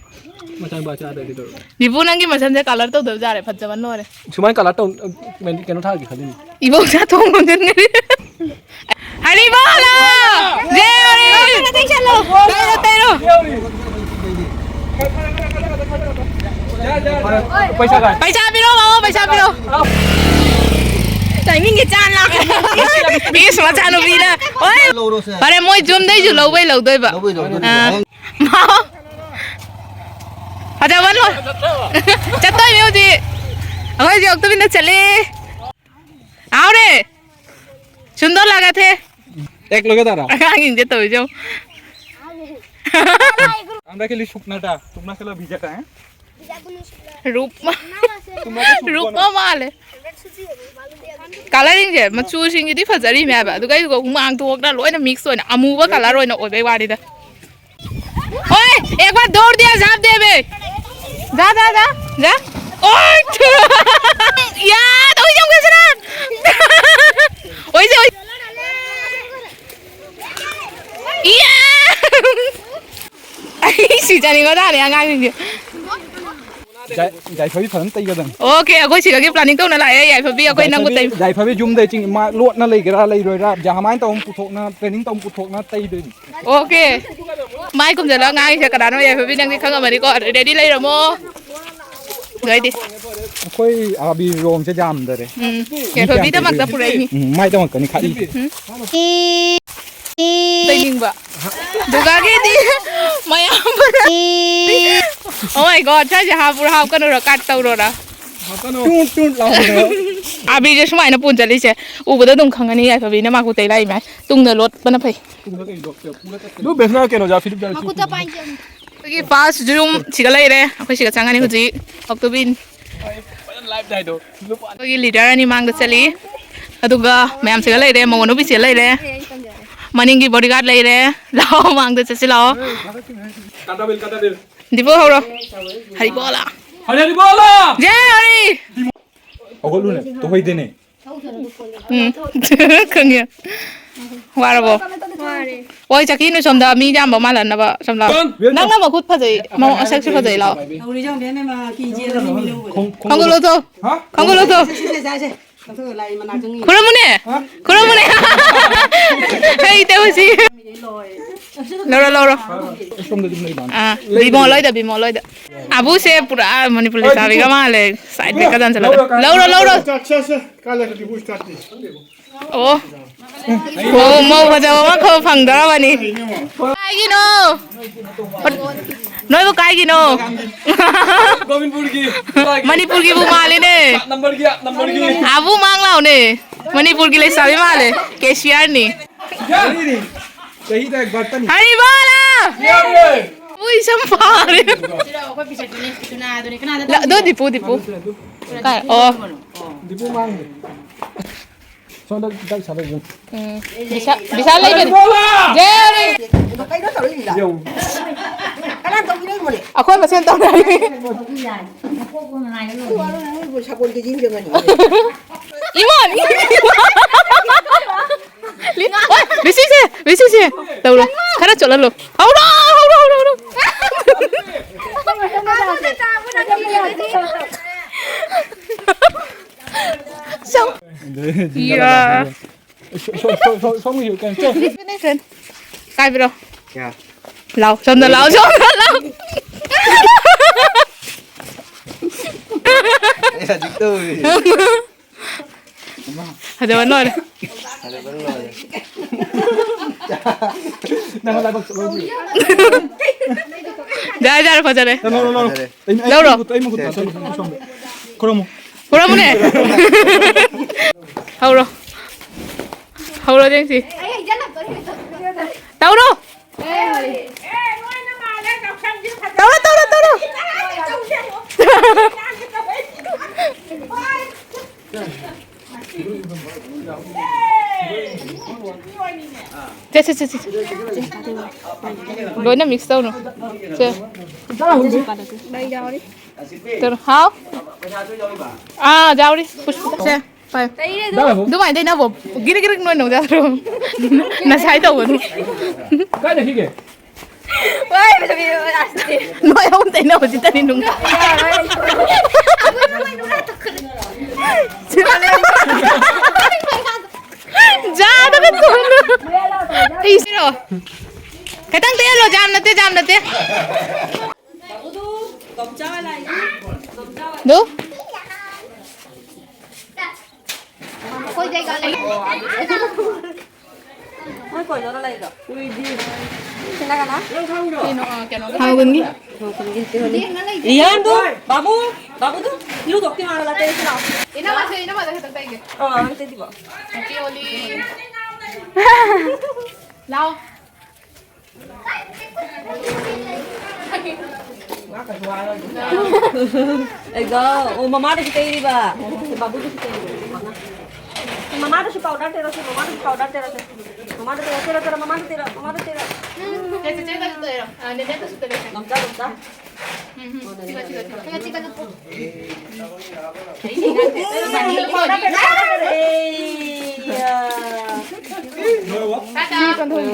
ꯃꯆꯥꯅꯨꯄꯥ ꯆꯥꯗ꯭ꯔꯗꯤ ꯇꯧꯔꯦ꯫ ꯗꯤꯄꯨ, ꯅꯪꯒꯤ ꯃꯁꯝꯁꯦ ꯀꯂꯔ ꯇꯧꯗꯕ ꯌꯥꯔꯦ, ꯐꯖꯃꯟ ꯂꯣꯏꯔꯦ꯫ ꯁꯨꯃꯥꯏꯅ ꯀꯂꯔ ꯇꯧ-, ꯀꯩꯅꯣ ꯊꯥꯒꯦ ꯈꯜꯂꯤꯅꯤ꯫ ꯏꯕꯣꯛ ꯆꯥ ꯊꯣꯡ ꯂꯣꯟꯁꯤꯟꯒꯅꯤ꯫ ꯍꯔꯤꯕꯣ, ꯍꯜꯂꯣ! ꯖꯦ ꯍꯔꯤ! ꯇꯩꯔꯣ, ꯇꯩꯔꯣ! ꯄꯩꯁꯥ ꯀꯥꯏ? ꯄꯩꯁꯥ ꯄꯤꯔꯣ, ꯃꯥꯃꯣ, ꯄꯩꯁꯥ ꯄꯤꯔꯣ! ꯇꯥꯏꯃꯤꯡꯒꯤ ꯆꯥ ꯂꯥꯛꯀꯅꯤ꯫ ꯏꯁ, ꯃꯆꯥꯅꯨꯄꯤꯅ꯫ ꯍꯣꯏ꯫ ꯂꯧꯔꯣꯁꯦ꯫ ꯐꯔꯦ, ꯃꯣꯏ ꯌꯨꯝꯗꯩꯁꯨ ꯂꯧꯕꯩ ꯂꯧꯗꯣꯏꯕ꯫ ꯂꯧꯕꯩ ꯂꯧꯗꯣꯏꯅꯤ꯫ ꯑꯥ꯫ ꯃꯥꯃꯣ꯫ ꯐꯖꯕ ꯂꯣꯏ꯫ ꯆꯠꯇꯣꯏꯅꯦ ꯍꯧꯖꯤꯛ꯫ ꯑꯩꯈꯣꯏ ꯍꯧꯖꯤꯛ ꯑꯣꯛꯇꯣꯕꯤꯟꯗ ꯆꯠꯂꯦ꯫ ꯍꯥꯎꯔꯦ꯫ ꯁꯨꯟꯗꯔ ꯂꯥꯒꯥ ꯊꯦ꯫ ꯑꯦꯛ ꯂꯣꯏꯒꯦ ꯇꯥꯔꯥ? ꯑꯉꯥꯡꯁꯤꯡꯁꯦ ꯇꯧꯔꯤꯁꯦ ꯌꯦꯡꯉꯨ꯫ আমরা খালি শুকনাটা, তোমরা খেলো ভিজাটা, হ্যাঁ? ꯔꯨꯞꯃ꯫ ꯔꯨꯞꯃ ꯃꯥꯜꯂꯦ꯫ ꯀꯂꯔꯤꯡꯁꯦ ꯃꯆꯨꯁꯤꯡꯁꯤꯗꯤ ꯐꯖꯔꯤꯅꯦ ꯍꯥꯏꯕ, ꯑꯗꯨꯒ ꯑꯩꯗꯨꯒ ꯍꯨꯃꯥꯡ ꯊꯣꯛꯇꯅ ꯂꯣꯏꯅ ꯃꯤꯛꯁ ꯑꯣꯏꯅ ꯑꯃꯨꯕ ꯀꯂꯔ ꯑꯣꯏꯅ ꯑꯣꯏꯕꯩ ꯋꯥꯅꯤꯗ꯫ ओए, एक बार दौड़ दिया, झाप दे बे। जा, जा, जा, जा। ओए, यार, ओए, जाऊंगा जरा। ओए, ओए। ꯏꯌꯥ! ꯑꯩ ꯁꯤ ꯆꯥꯅꯤꯡꯕ ꯇꯥꯔꯦ ꯑꯉꯥꯡꯁꯤꯡꯁꯦ꯫ ꯌꯥꯏ-, ꯌꯥꯏꯐꯕꯤ ꯐꯖꯅ ꯇꯩꯒꯗꯕꯅꯤ꯫ ꯑꯣꯀꯦ, ꯑꯩꯈꯣꯏ ꯁꯤꯗꯒꯤ ꯄ꯭ꯂꯥꯅꯤꯡ ꯇꯧꯅ ꯂꯥꯛꯑꯦ, ꯌꯥꯏꯐꯕꯤ, ꯑꯩꯈꯣꯏ ꯅꯪꯕꯨ ꯇꯩ-꯫ ꯌꯥꯏꯐꯕꯤ ꯌꯨꯝꯗꯩ ꯆꯤꯡ-, ꯃꯥ ꯂꯣꯠꯅ ꯂꯩꯒꯦꯔꯥ ꯂꯩꯔꯣꯏꯔꯥ, ꯖꯍꯥꯃꯥꯏꯅ ꯇꯧꯕ ꯑꯃ ꯄꯨꯊꯣꯛꯅ, ꯇ꯭ꯔꯦꯅꯤꯡ ꯇꯧꯕ ꯑꯃ ꯄꯨꯊꯣꯛꯅ ꯇꯩꯗꯣꯏꯅꯤ꯫ ꯑꯣꯀꯦ꯫ ꯃꯥꯏ ꯈꯨꯝꯖꯤꯜꯂꯣ, ꯉꯥꯡꯉꯤꯁꯦ ꯀꯅꯥꯅꯣ? ꯌꯥꯏꯐꯕꯤ, ꯅꯪꯗꯤ ꯈꯪꯉꯝꯃꯅꯤꯀꯣ꯫ ꯔꯦꯗꯤ ꯂꯩꯔꯝꯃꯣ꯫ ꯂꯣꯏꯗꯤ꯫ ꯑꯩꯈꯣꯏ ꯑꯕꯤꯔ ꯔꯣꯝꯁꯦ ꯌꯥꯝꯗꯔꯦ꯫ ꯎꯝ꯫ ꯃꯤ ꯀꯌꯥꯝ ꯌꯥꯏꯐꯕꯤꯗꯃꯛꯇ ꯇꯧꯗꯣꯏꯅꯣ? ꯄꯨꯔꯛꯏꯅꯤ꯫ ꯎꯝ, ꯃꯥꯏꯗꯃꯛꯇꯅꯤ ꯈꯥꯛꯏꯁꯦ꯫ ꯎꯝ꯫ ꯇꯩꯅꯤꯡꯕ꯫ ꯗꯨꯒꯥꯒꯤꯗꯤ ꯃꯌꯥꯝ ꯄꯨꯔꯛ-꯫ Oh my God, ꯁ꯭ꯋꯥꯏꯁꯦ ꯍꯥꯞꯄꯨꯔ ꯍꯥꯞꯀꯅꯨꯔ ꯀꯠ ꯇꯧꯔꯣꯔ? ꯍꯥꯞꯀꯅꯨ꯫ ꯇꯨꯠ ꯇꯨꯠ ꯂꯥꯎꯕꯗꯣ꯫ ꯑꯕꯤꯁꯦ ꯁꯨꯃꯥꯏꯅ ꯄꯨꯟ ꯆꯠꯂꯤꯁꯦ ꯎꯕꯗ ꯑꯗꯨꯝ ꯈꯪꯉꯅꯤ, ꯌꯥꯏꯐꯕꯤꯅ ꯃꯥꯀꯨ ꯇꯩ ꯂꯥꯛꯏ ꯃꯥꯏ꯫ ꯇꯨꯡꯗ ꯂꯣꯠꯄꯅ ꯐꯩ꯫ ꯑꯗꯨ ꯕꯦꯁꯅ ꯀꯩꯅꯣ ꯖꯥ ꯐꯤꯂꯤꯞ ꯖꯥ ꯃꯈꯨꯠꯇ ꯄꯥꯏꯖꯦ꯫ ꯑꯩꯈꯣꯏꯒꯤ ꯐꯥꯔꯁ ꯔꯨꯝ ꯁꯤꯗ ꯂꯩꯔꯦ꯫ ꯑꯩꯈꯣꯏ ꯁꯤꯗ ꯆꯪꯉꯅꯤ ꯍꯧꯖꯤꯛ꯫ ꯑꯣꯛꯇꯣꯕꯤꯟ꯫ ꯑꯩꯈꯣꯏꯒꯤ ꯂꯤꯗꯔ ꯑꯅꯤ ꯃꯥꯡꯗ ꯆꯠꯂꯤ꯫ ꯑꯗꯨꯒ ꯃꯌꯥꯝꯁꯤꯒ ꯂꯩꯔꯦ꯫ ꯃꯧ ꯑꯅꯨꯕꯤꯁꯤꯒ ꯂꯩꯔꯦ꯫ ꯃꯅꯤꯡꯒꯤ ꯕꯣꯗꯤꯒꯥꯔꯗ ꯂꯩꯔꯦ꯫ ꯂꯥꯛꯑꯣ, ꯃꯥꯡꯗ ꯆꯠꯁꯤ ꯂꯥꯛꯑꯣ꯫ ꯀꯥꯇꯥꯕꯤꯜ, ꯀꯥꯇꯥꯕꯤꯜ꯫ ꯗꯤꯕꯣ ꯍꯧꯔꯣ꯫ ꯍꯔꯤꯕꯣꯂꯥ꯫ ꯍꯔꯤ ꯍꯔꯤꯕꯣꯂꯥ! ꯖꯦ ꯍꯔꯤ! ꯍꯧꯒꯠꯂꯨꯅꯦ, ꯇꯨꯍꯩꯗꯦꯅꯦ꯫ ꯎꯝ꯫ ꯈꯪꯉꯦ꯫ ꯋꯥꯔꯕꯣ? ꯋꯥꯔꯦ꯫ ꯍꯣꯏ, ꯆꯠꯈꯤꯅꯨ ꯁꯣꯝꯗ, ꯃꯤ ꯌꯥꯝꯕ ꯃꯥꯜꯍꯟꯅꯕ ꯁꯣꯝꯗ꯫ ꯅꯪꯅ ꯃꯈꯨꯠ ꯐꯖꯩ, ꯃ-, ꯃꯁꯛꯁꯨ ꯐꯖꯩ, ꯂꯥꯛꯑꯣ꯫ ꯇꯧꯔꯤꯁꯦ ꯌꯦꯡꯉꯨꯅꯦ, ꯃꯦꯝ, ꯀꯦ ꯖꯤ ꯑꯅꯤ ꯂꯧꯔꯦ꯫ ꯈꯣꯡ-, ꯈꯣꯡ-, ꯈꯣꯡꯒꯠꯂꯣ ꯊꯣ꯫ ꯍꯥ? ꯈꯣꯡꯒꯠꯂꯣ ꯊꯣ꯫ ꯆꯠꯁꯦ, ꯆꯠꯁꯦ, ꯆꯠꯁꯦ꯫ ꯈꯨꯔꯨꯝꯃꯨꯅꯦ! ꯈꯨꯔꯨꯝꯃꯨꯅꯦ! ꯍꯩꯇꯕꯁꯤ! ꯂꯧꯔꯣ, ꯂꯧꯔꯣ꯫ ꯑꯥ, ꯕꯤꯃꯣꯜ ꯍꯣꯏꯗ, ꯕꯤꯃꯣꯜ ꯍꯣꯏꯗ꯫ ꯑꯕꯨꯁꯦ ꯄꯨꯔꯥ ꯃꯅꯤꯄꯨꯔ ꯂꯩꯁꯥꯕꯤꯒ ꯃꯥꯜꯂꯦ꯫ ꯁꯥꯏꯠ ꯕꯦꯛꯀ ꯆꯥꯟꯁꯤꯜꯂꯒ꯫ ꯂꯧꯔꯣ, ꯂꯧꯔꯣ꯫ ꯑꯣ꯫ ꯑꯣ, ꯃꯧ ꯐꯖꯕ ꯑꯃꯈꯛ ꯐꯪꯗꯣꯔꯕꯅꯤ꯫ ꯀꯥꯏꯒꯤꯅꯣ? ꯅꯣꯏꯕꯨ ꯀꯥꯏꯒꯤꯅꯣ? ꯒꯣꯕꯤꯟꯄꯨꯔꯒꯤ꯫ ꯃꯅꯤꯄꯨꯔꯒꯤꯕꯨ ꯃꯥꯜꯂꯤꯅꯦ꯫ ꯅꯝꯕꯔꯒꯤ, ꯅꯝꯕꯔꯒꯤ꯫ ꯑꯕꯨ ꯃꯥꯡ ꯂꯥꯎꯅꯦ꯫ ꯃꯅꯤꯄꯨꯔꯒꯤ ꯂꯩꯁꯥꯕꯤ ꯃꯥꯜꯂꯦ꯫ ꯀꯦꯁꯤꯌꯥꯔꯅꯤ꯫ ꯌꯥꯔꯤꯅꯤ꯫ ꯆꯍꯤꯗ ꯕꯥꯔꯇꯅꯤ꯫ ꯍꯔꯤꯕꯣꯂꯥ! ꯌꯥꯔꯦ꯫ ꯎꯏ, ꯁꯝ ꯐꯥꯔꯦ꯫ ꯁꯤꯔꯣ, ꯑꯩꯈꯣꯏ ꯄꯤꯁꯛꯇꯨꯅꯦ, ꯁꯤꯇꯨꯅ ꯑꯗꯨꯅꯦ꯫ ꯀꯅꯥꯗ ꯂ-, ꯑꯗꯨ ꯇꯧꯔꯤꯅꯣ? ꯗꯤꯄꯨ, ꯗꯤꯄꯨ꯫ ꯀꯥꯏ? ꯑꯣ꯫ ꯗꯤꯄꯨ ꯃꯥꯡꯈ꯭ꯔꯦ꯫ ꯁꯣꯝꯗ ꯈꯤꯇꯪ ꯁꯥꯗꯣꯛꯑꯣ꯫ ꯎꯝ꯫ ꯕꯤꯁꯥ-, ꯕꯤꯁꯥꯜ ꯂꯩꯕꯅꯤ꯫ ꯍꯔꯤꯕꯣꯂꯥ! ꯖꯦ ꯍꯔꯤ! ꯀꯩꯅꯣ ꯇꯧꯔꯛꯏꯁꯤꯅ? ꯌꯧ꯫ ꯀꯅꯥ ꯇꯧꯕꯤꯔꯛꯏꯅꯣꯅꯦ? ꯑꯩꯈꯣꯏ ꯃꯁꯦꯟ ꯇꯧꯅꯔꯤ꯫ ꯁꯒꯣꯜ ꯀꯦꯖꯤ ꯑꯃ ꯆꯪꯒꯅꯤ꯫ ꯏꯃꯥ! ꯂꯤ-, ꯑꯣꯏ, ꯕꯤꯁꯤꯁꯦ, ꯕꯤꯁꯤꯁꯦ, ꯇꯧꯔꯣ꯫ ꯈꯔ ꯆꯣꯠꯍꯜꯂꯣ꯫ ꯍꯧꯔꯣ, ꯍꯧꯔꯣ, ꯍꯧꯔꯣ, ꯍꯧꯔꯣ꯫ ꯁꯣ-, ꯌꯥ꯫ ꯁꯣ-, ꯁꯣ-, ꯁꯣ-, ꯁꯣ-, ꯁꯣꯝꯒꯤꯁꯨ ꯀꯩꯅꯣ, ꯆꯣ꯫ ꯀꯥꯏꯕ꯭ꯔꯣ? ꯀꯌꯥ? ꯂꯥꯎ, ꯁꯣꯝꯗ ꯂꯥꯎ, ꯁꯣꯝꯗ ꯂꯥꯎ꯫ ꯑꯩ ꯍꯧꯖꯤꯛ ꯇꯧꯔꯤ꯫ ꯐꯖꯕ ꯂꯣꯏꯔꯦ꯫ ꯐꯖꯕ ꯂꯣꯏꯔꯦ꯫ ꯅꯪ ꯂꯥꯏꯕꯛ ꯆꯠꯂꯣꯏꯗꯤ꯫ ꯌꯥꯔꯦ, ꯌꯥꯔꯦ, ꯐꯖꯔꯦ꯫ No, no, no, no꯫ ꯐꯖꯔꯦ꯫ ꯑꯩ, ꯑꯩ, ꯂꯧꯔꯣ꯫ ꯑꯩ ꯃꯈꯨꯠ, ꯑꯩ ꯃꯈꯨꯠ ꯁꯦ꯫ ꯇꯥꯁꯜꯂꯨ, ꯁꯣꯝꯗ꯫ ꯈꯨꯔꯨꯝꯃꯨ꯫ ꯈꯨꯔꯨꯝꯃꯨꯅꯦ꯫ ꯍꯧꯔꯣ꯫ ꯍꯧꯔꯣ, ꯌꯦꯡꯁꯤ꯫ ꯇꯧꯔꯣ꯫ ꯇꯧꯔꯣ, ꯇꯧꯔꯣ, ꯇꯧꯔꯣ꯫ ꯁꯦ, ꯁꯦ, ꯁꯦ, ꯁꯦ꯫ ꯂꯣꯏꯅ mix ꯇꯧꯅꯨ꯫ ꯁꯦ꯫ ꯇꯧꯔꯣ꯫ ꯍꯥꯎ? ꯑꯥ, ꯌꯥꯎꯔꯤ꯫ ꯄꯨꯁꯄꯤꯇꯥ꯫ ꯁꯦ꯫ ꯍꯣꯏ꯫ ꯇꯩꯔꯦ ꯑꯗꯨ꯫ ꯑꯗꯨꯃꯥꯏꯅ ꯇꯩꯅꯕꯣ? ꯒꯤꯔꯤ ꯒꯤꯔꯤ ꯅꯣꯏ ꯅꯣꯡꯖꯥꯗ꯭ꯔꯣ? ꯅꯁꯥꯏ ꯇꯧꯒꯅꯨ꯫ ꯀꯥꯏꯗ ꯍꯤꯒꯦ? ꯋꯥꯏ, ꯐꯖꯕꯤ, ꯑꯁ꯫ ꯅꯣꯏ ꯑꯍꯨꯝ ꯇꯩꯅꯕꯁꯤꯗꯅꯤ ꯅꯨꯡꯉꯥꯏ꯫ ꯌꯥꯔꯣꯏ꯫ ꯖꯥꯗꯒ ꯊꯣꯡꯅ꯫ ꯑꯩꯁꯤꯔꯣ? ꯈꯤꯇꯪ ꯇꯩꯍꯜꯂꯣ, ꯖꯥꯝ ꯅꯠꯇꯦ, ꯖꯥꯝ ꯅꯠꯇꯦ꯫ ꯑꯗꯨ? ꯑꯩꯈꯣꯏ ꯀꯩꯀꯥ ꯂꯩ? ꯃꯣꯏ ꯀꯣꯏꯗꯧꯔ ꯂꯩꯗꯣ? ꯀꯨꯏꯗꯤ꯫ ꯁꯤꯅ ꯀꯅꯥ? ꯀꯩꯅꯣ, ꯑ, ꯀꯩꯅꯣ ꯊꯥꯡꯃꯒꯨꯟꯒꯤ? ꯊꯥꯡꯃꯒꯨꯟꯒꯤ ꯍꯦꯄꯤ ꯍꯣꯂꯤ꯫ ꯔꯤꯌꯥꯟꯗꯣ, ꯕꯥꯕꯨ, ꯕꯥꯕꯨꯗꯣ, ꯏꯔꯨ ꯊꯣꯛꯇꯦ ꯃꯥꯅ ꯂꯥꯛꯇꯦ ꯁꯤꯅ꯫ ꯏꯅꯝꯃꯁꯦ, ꯏꯅꯝꯃꯗ ꯈꯤꯇꯪ ꯇꯩꯒꯦ꯫ ꯑ, ꯑꯝꯇ ꯇꯩꯕꯤꯕ꯫ ꯍꯦꯄꯤ ꯍꯣꯂꯤ꯫ ꯂꯥꯎ꯫ ꯑꯩꯒ, ꯑꯣ, ꯃꯃꯥꯗꯁꯨ ꯇꯩꯔꯤꯕ꯫ ꯕꯥꯕꯨꯗꯁꯨ ꯇꯩꯔꯤꯕ꯫ ꯃꯃꯥꯗꯁꯨ ꯄꯥꯎꯗꯔ ꯇꯩꯔꯣ, ꯁꯤ ꯃꯃꯥꯗꯁꯨ ꯄꯥꯎꯗꯔ ꯇꯩꯔꯣ, ꯁꯤ꯫ ꯃꯃꯥꯗ ꯇꯩꯔꯣ, ꯇꯩꯔꯣ, ꯇꯩꯔꯣ, ꯃꯃꯥꯗ ꯇꯩꯔꯣ, ꯃꯃꯥꯗ ꯇꯩꯔꯣ꯫ ꯆꯦ, ꯆꯦ, ꯆꯦ, ꯆꯦ, ꯇꯩꯔꯣ꯫ ꯑ, ꯅꯦꯅꯦꯗꯁꯨ ꯇꯩꯔꯣ, ꯆꯦ꯫ ꯉꯝꯖꯥ, ꯉꯝꯖꯥ꯫ ꯎꯝ, ꯎꯝ꯫ ꯊꯤꯒꯠ, ꯊꯤꯒꯠ, ꯊꯤꯒꯠ꯫ ꯊꯤꯒꯠ, ꯊꯤꯒꯠ꯫ ꯇꯥꯇꯥ꯫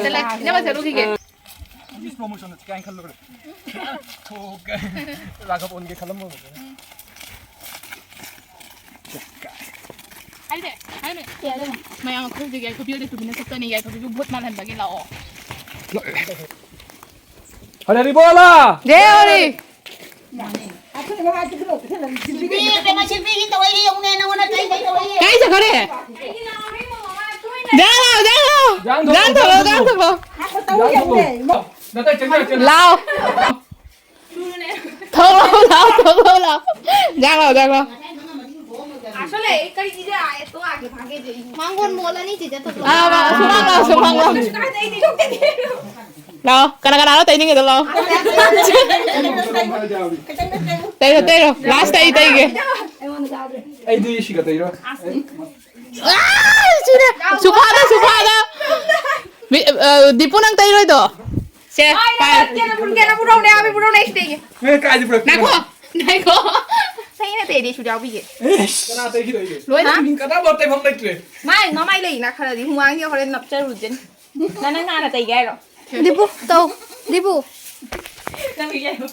ꯆꯠꯂꯦ꯫ ꯏꯅꯝꯃ ꯆꯠꯂꯨꯈꯤꯒꯦ꯫ ꯏꯁ ꯄ꯭ꯔꯣꯃꯣꯁꯟ ꯀꯥꯏꯅ ꯈꯜꯂꯨꯔꯦ꯫ ꯊꯣꯛꯀꯦ꯫ ꯔꯥꯘꯕ ꯑꯣꯟꯒꯦ ꯈꯜꯂꯝꯃꯕꯅꯦ꯫ ꯍꯥꯏꯅꯦ, ꯍꯥꯏꯅꯦ꯫ ꯃꯌꯥꯝ ꯑꯩꯈꯣꯏ ꯍꯧꯖꯤꯛ ꯌꯥꯏꯐꯕꯤ ꯍꯣꯏꯗ ꯇꯨꯃꯤꯟꯅ ꯆꯠꯀꯅꯤ꯫ ꯌꯥꯏꯐꯕꯤꯕꯨ ꯚꯨꯠ ꯃꯥꯜꯍꯟꯕꯒꯤ ꯂꯥꯛꯑꯣ꯫ ꯍꯔꯤ ꯍꯔꯤ ꯕꯣꯂꯥ! ꯖꯦ ꯍꯔꯤ! ꯀꯥꯏ ꯆꯠꯈꯔꯦ? ꯖꯥꯡ ꯂꯥꯎ, ꯖꯥꯡ ꯂꯥꯎ! ꯖꯥꯡ ꯊꯣꯛꯂꯣ, ꯖꯥꯡ ꯊꯣꯛꯂꯣ, ꯖꯥꯡ ꯊꯣꯛꯂꯣ! ꯂꯥꯎ! ꯊꯣꯛꯂꯛꯑꯣ, ꯂꯥꯎ, ꯊꯣꯛꯂꯛꯑꯣ, ꯂꯥꯎ! ꯖꯥꯡ ꯂꯥꯎ, ꯖꯥꯡ ꯂꯥꯎ! ꯃꯥꯡꯒꯣꯟ ꯃꯣꯠꯂꯅꯤ, ꯆꯤꯆꯦ, ꯊꯣꯛꯂꯛꯑꯣ꯫ ꯑꯥ, ꯃꯥ-, ꯁꯨꯃꯥꯡ ꯂꯥꯎ, ꯁꯨꯃꯥꯡ ꯂꯥꯎ! ꯂꯥꯎ, ꯀꯅꯥ ꯀꯅꯥꯅꯣ ꯇꯩꯅꯤꯡꯉꯤꯗꯣ ꯂꯥꯎ꯫ ꯇꯩꯔꯣ, ꯇꯩꯔꯣ, ꯂꯥꯁꯇ ꯑꯩ ꯇꯩꯒꯦ꯫ ꯑꯩꯗꯤ ꯁꯤꯒ ꯇꯩꯔꯣ꯫ ꯑꯥ, ꯁꯤꯔꯦ꯫ ꯁꯨꯐꯥꯗ, ꯁꯨꯐꯥꯗ꯫ ꯃꯤ, ꯑ, ꯗꯤꯄꯨ ꯅꯪ ꯇꯩꯔꯣꯏꯗꯣ? ꯁꯦ, ꯄꯥꯏ꯫ ꯀꯦꯅ ꯄꯨꯔꯧꯅꯦ, ꯑꯥꯕꯤ ꯄꯨꯔꯧꯅꯦ, ꯑꯩꯁꯨ ꯇꯩꯒꯦ꯫ ꯅꯪ ꯀꯥꯏꯗ ꯄꯨꯔꯛꯇꯣꯏꯕ? ꯉꯥꯏꯈꯣ, ꯉꯥꯏꯈꯣ꯫ ꯑꯩꯅ ꯇꯩꯔꯗꯤ ꯑꯩꯁꯨ ꯌꯥꯎꯕꯤꯒꯦ꯫ ꯏꯁ! ꯀꯅꯥ ꯇꯩꯈꯤꯗꯣꯏꯒꯦ? ꯂꯣꯏꯅ ꯍꯥ? ꯀꯅꯥ ꯄꯣꯠ ꯇꯩꯐꯝ ꯂꯩꯇ꯭ꯔꯦ꯫ ꯃꯥꯏ ꯃꯃꯥꯏ ꯂꯩꯅ ꯈꯔꯗꯤ ꯍꯨꯃꯥꯡꯁꯦ ꯍꯣꯔꯦꯟ ꯅꯞꯆꯔꯨꯗꯣꯏꯅꯤ꯫ ꯅꯪ, ꯅꯪ ꯍꯥꯟꯅ ꯇꯩꯒꯦ ꯍꯥꯏꯔꯣ? ꯗꯤꯄꯨ, ꯇꯧ꯫ ꯗꯤꯄꯨ꯫ ꯅꯪꯒꯤ ꯌꯥꯏꯔꯣ?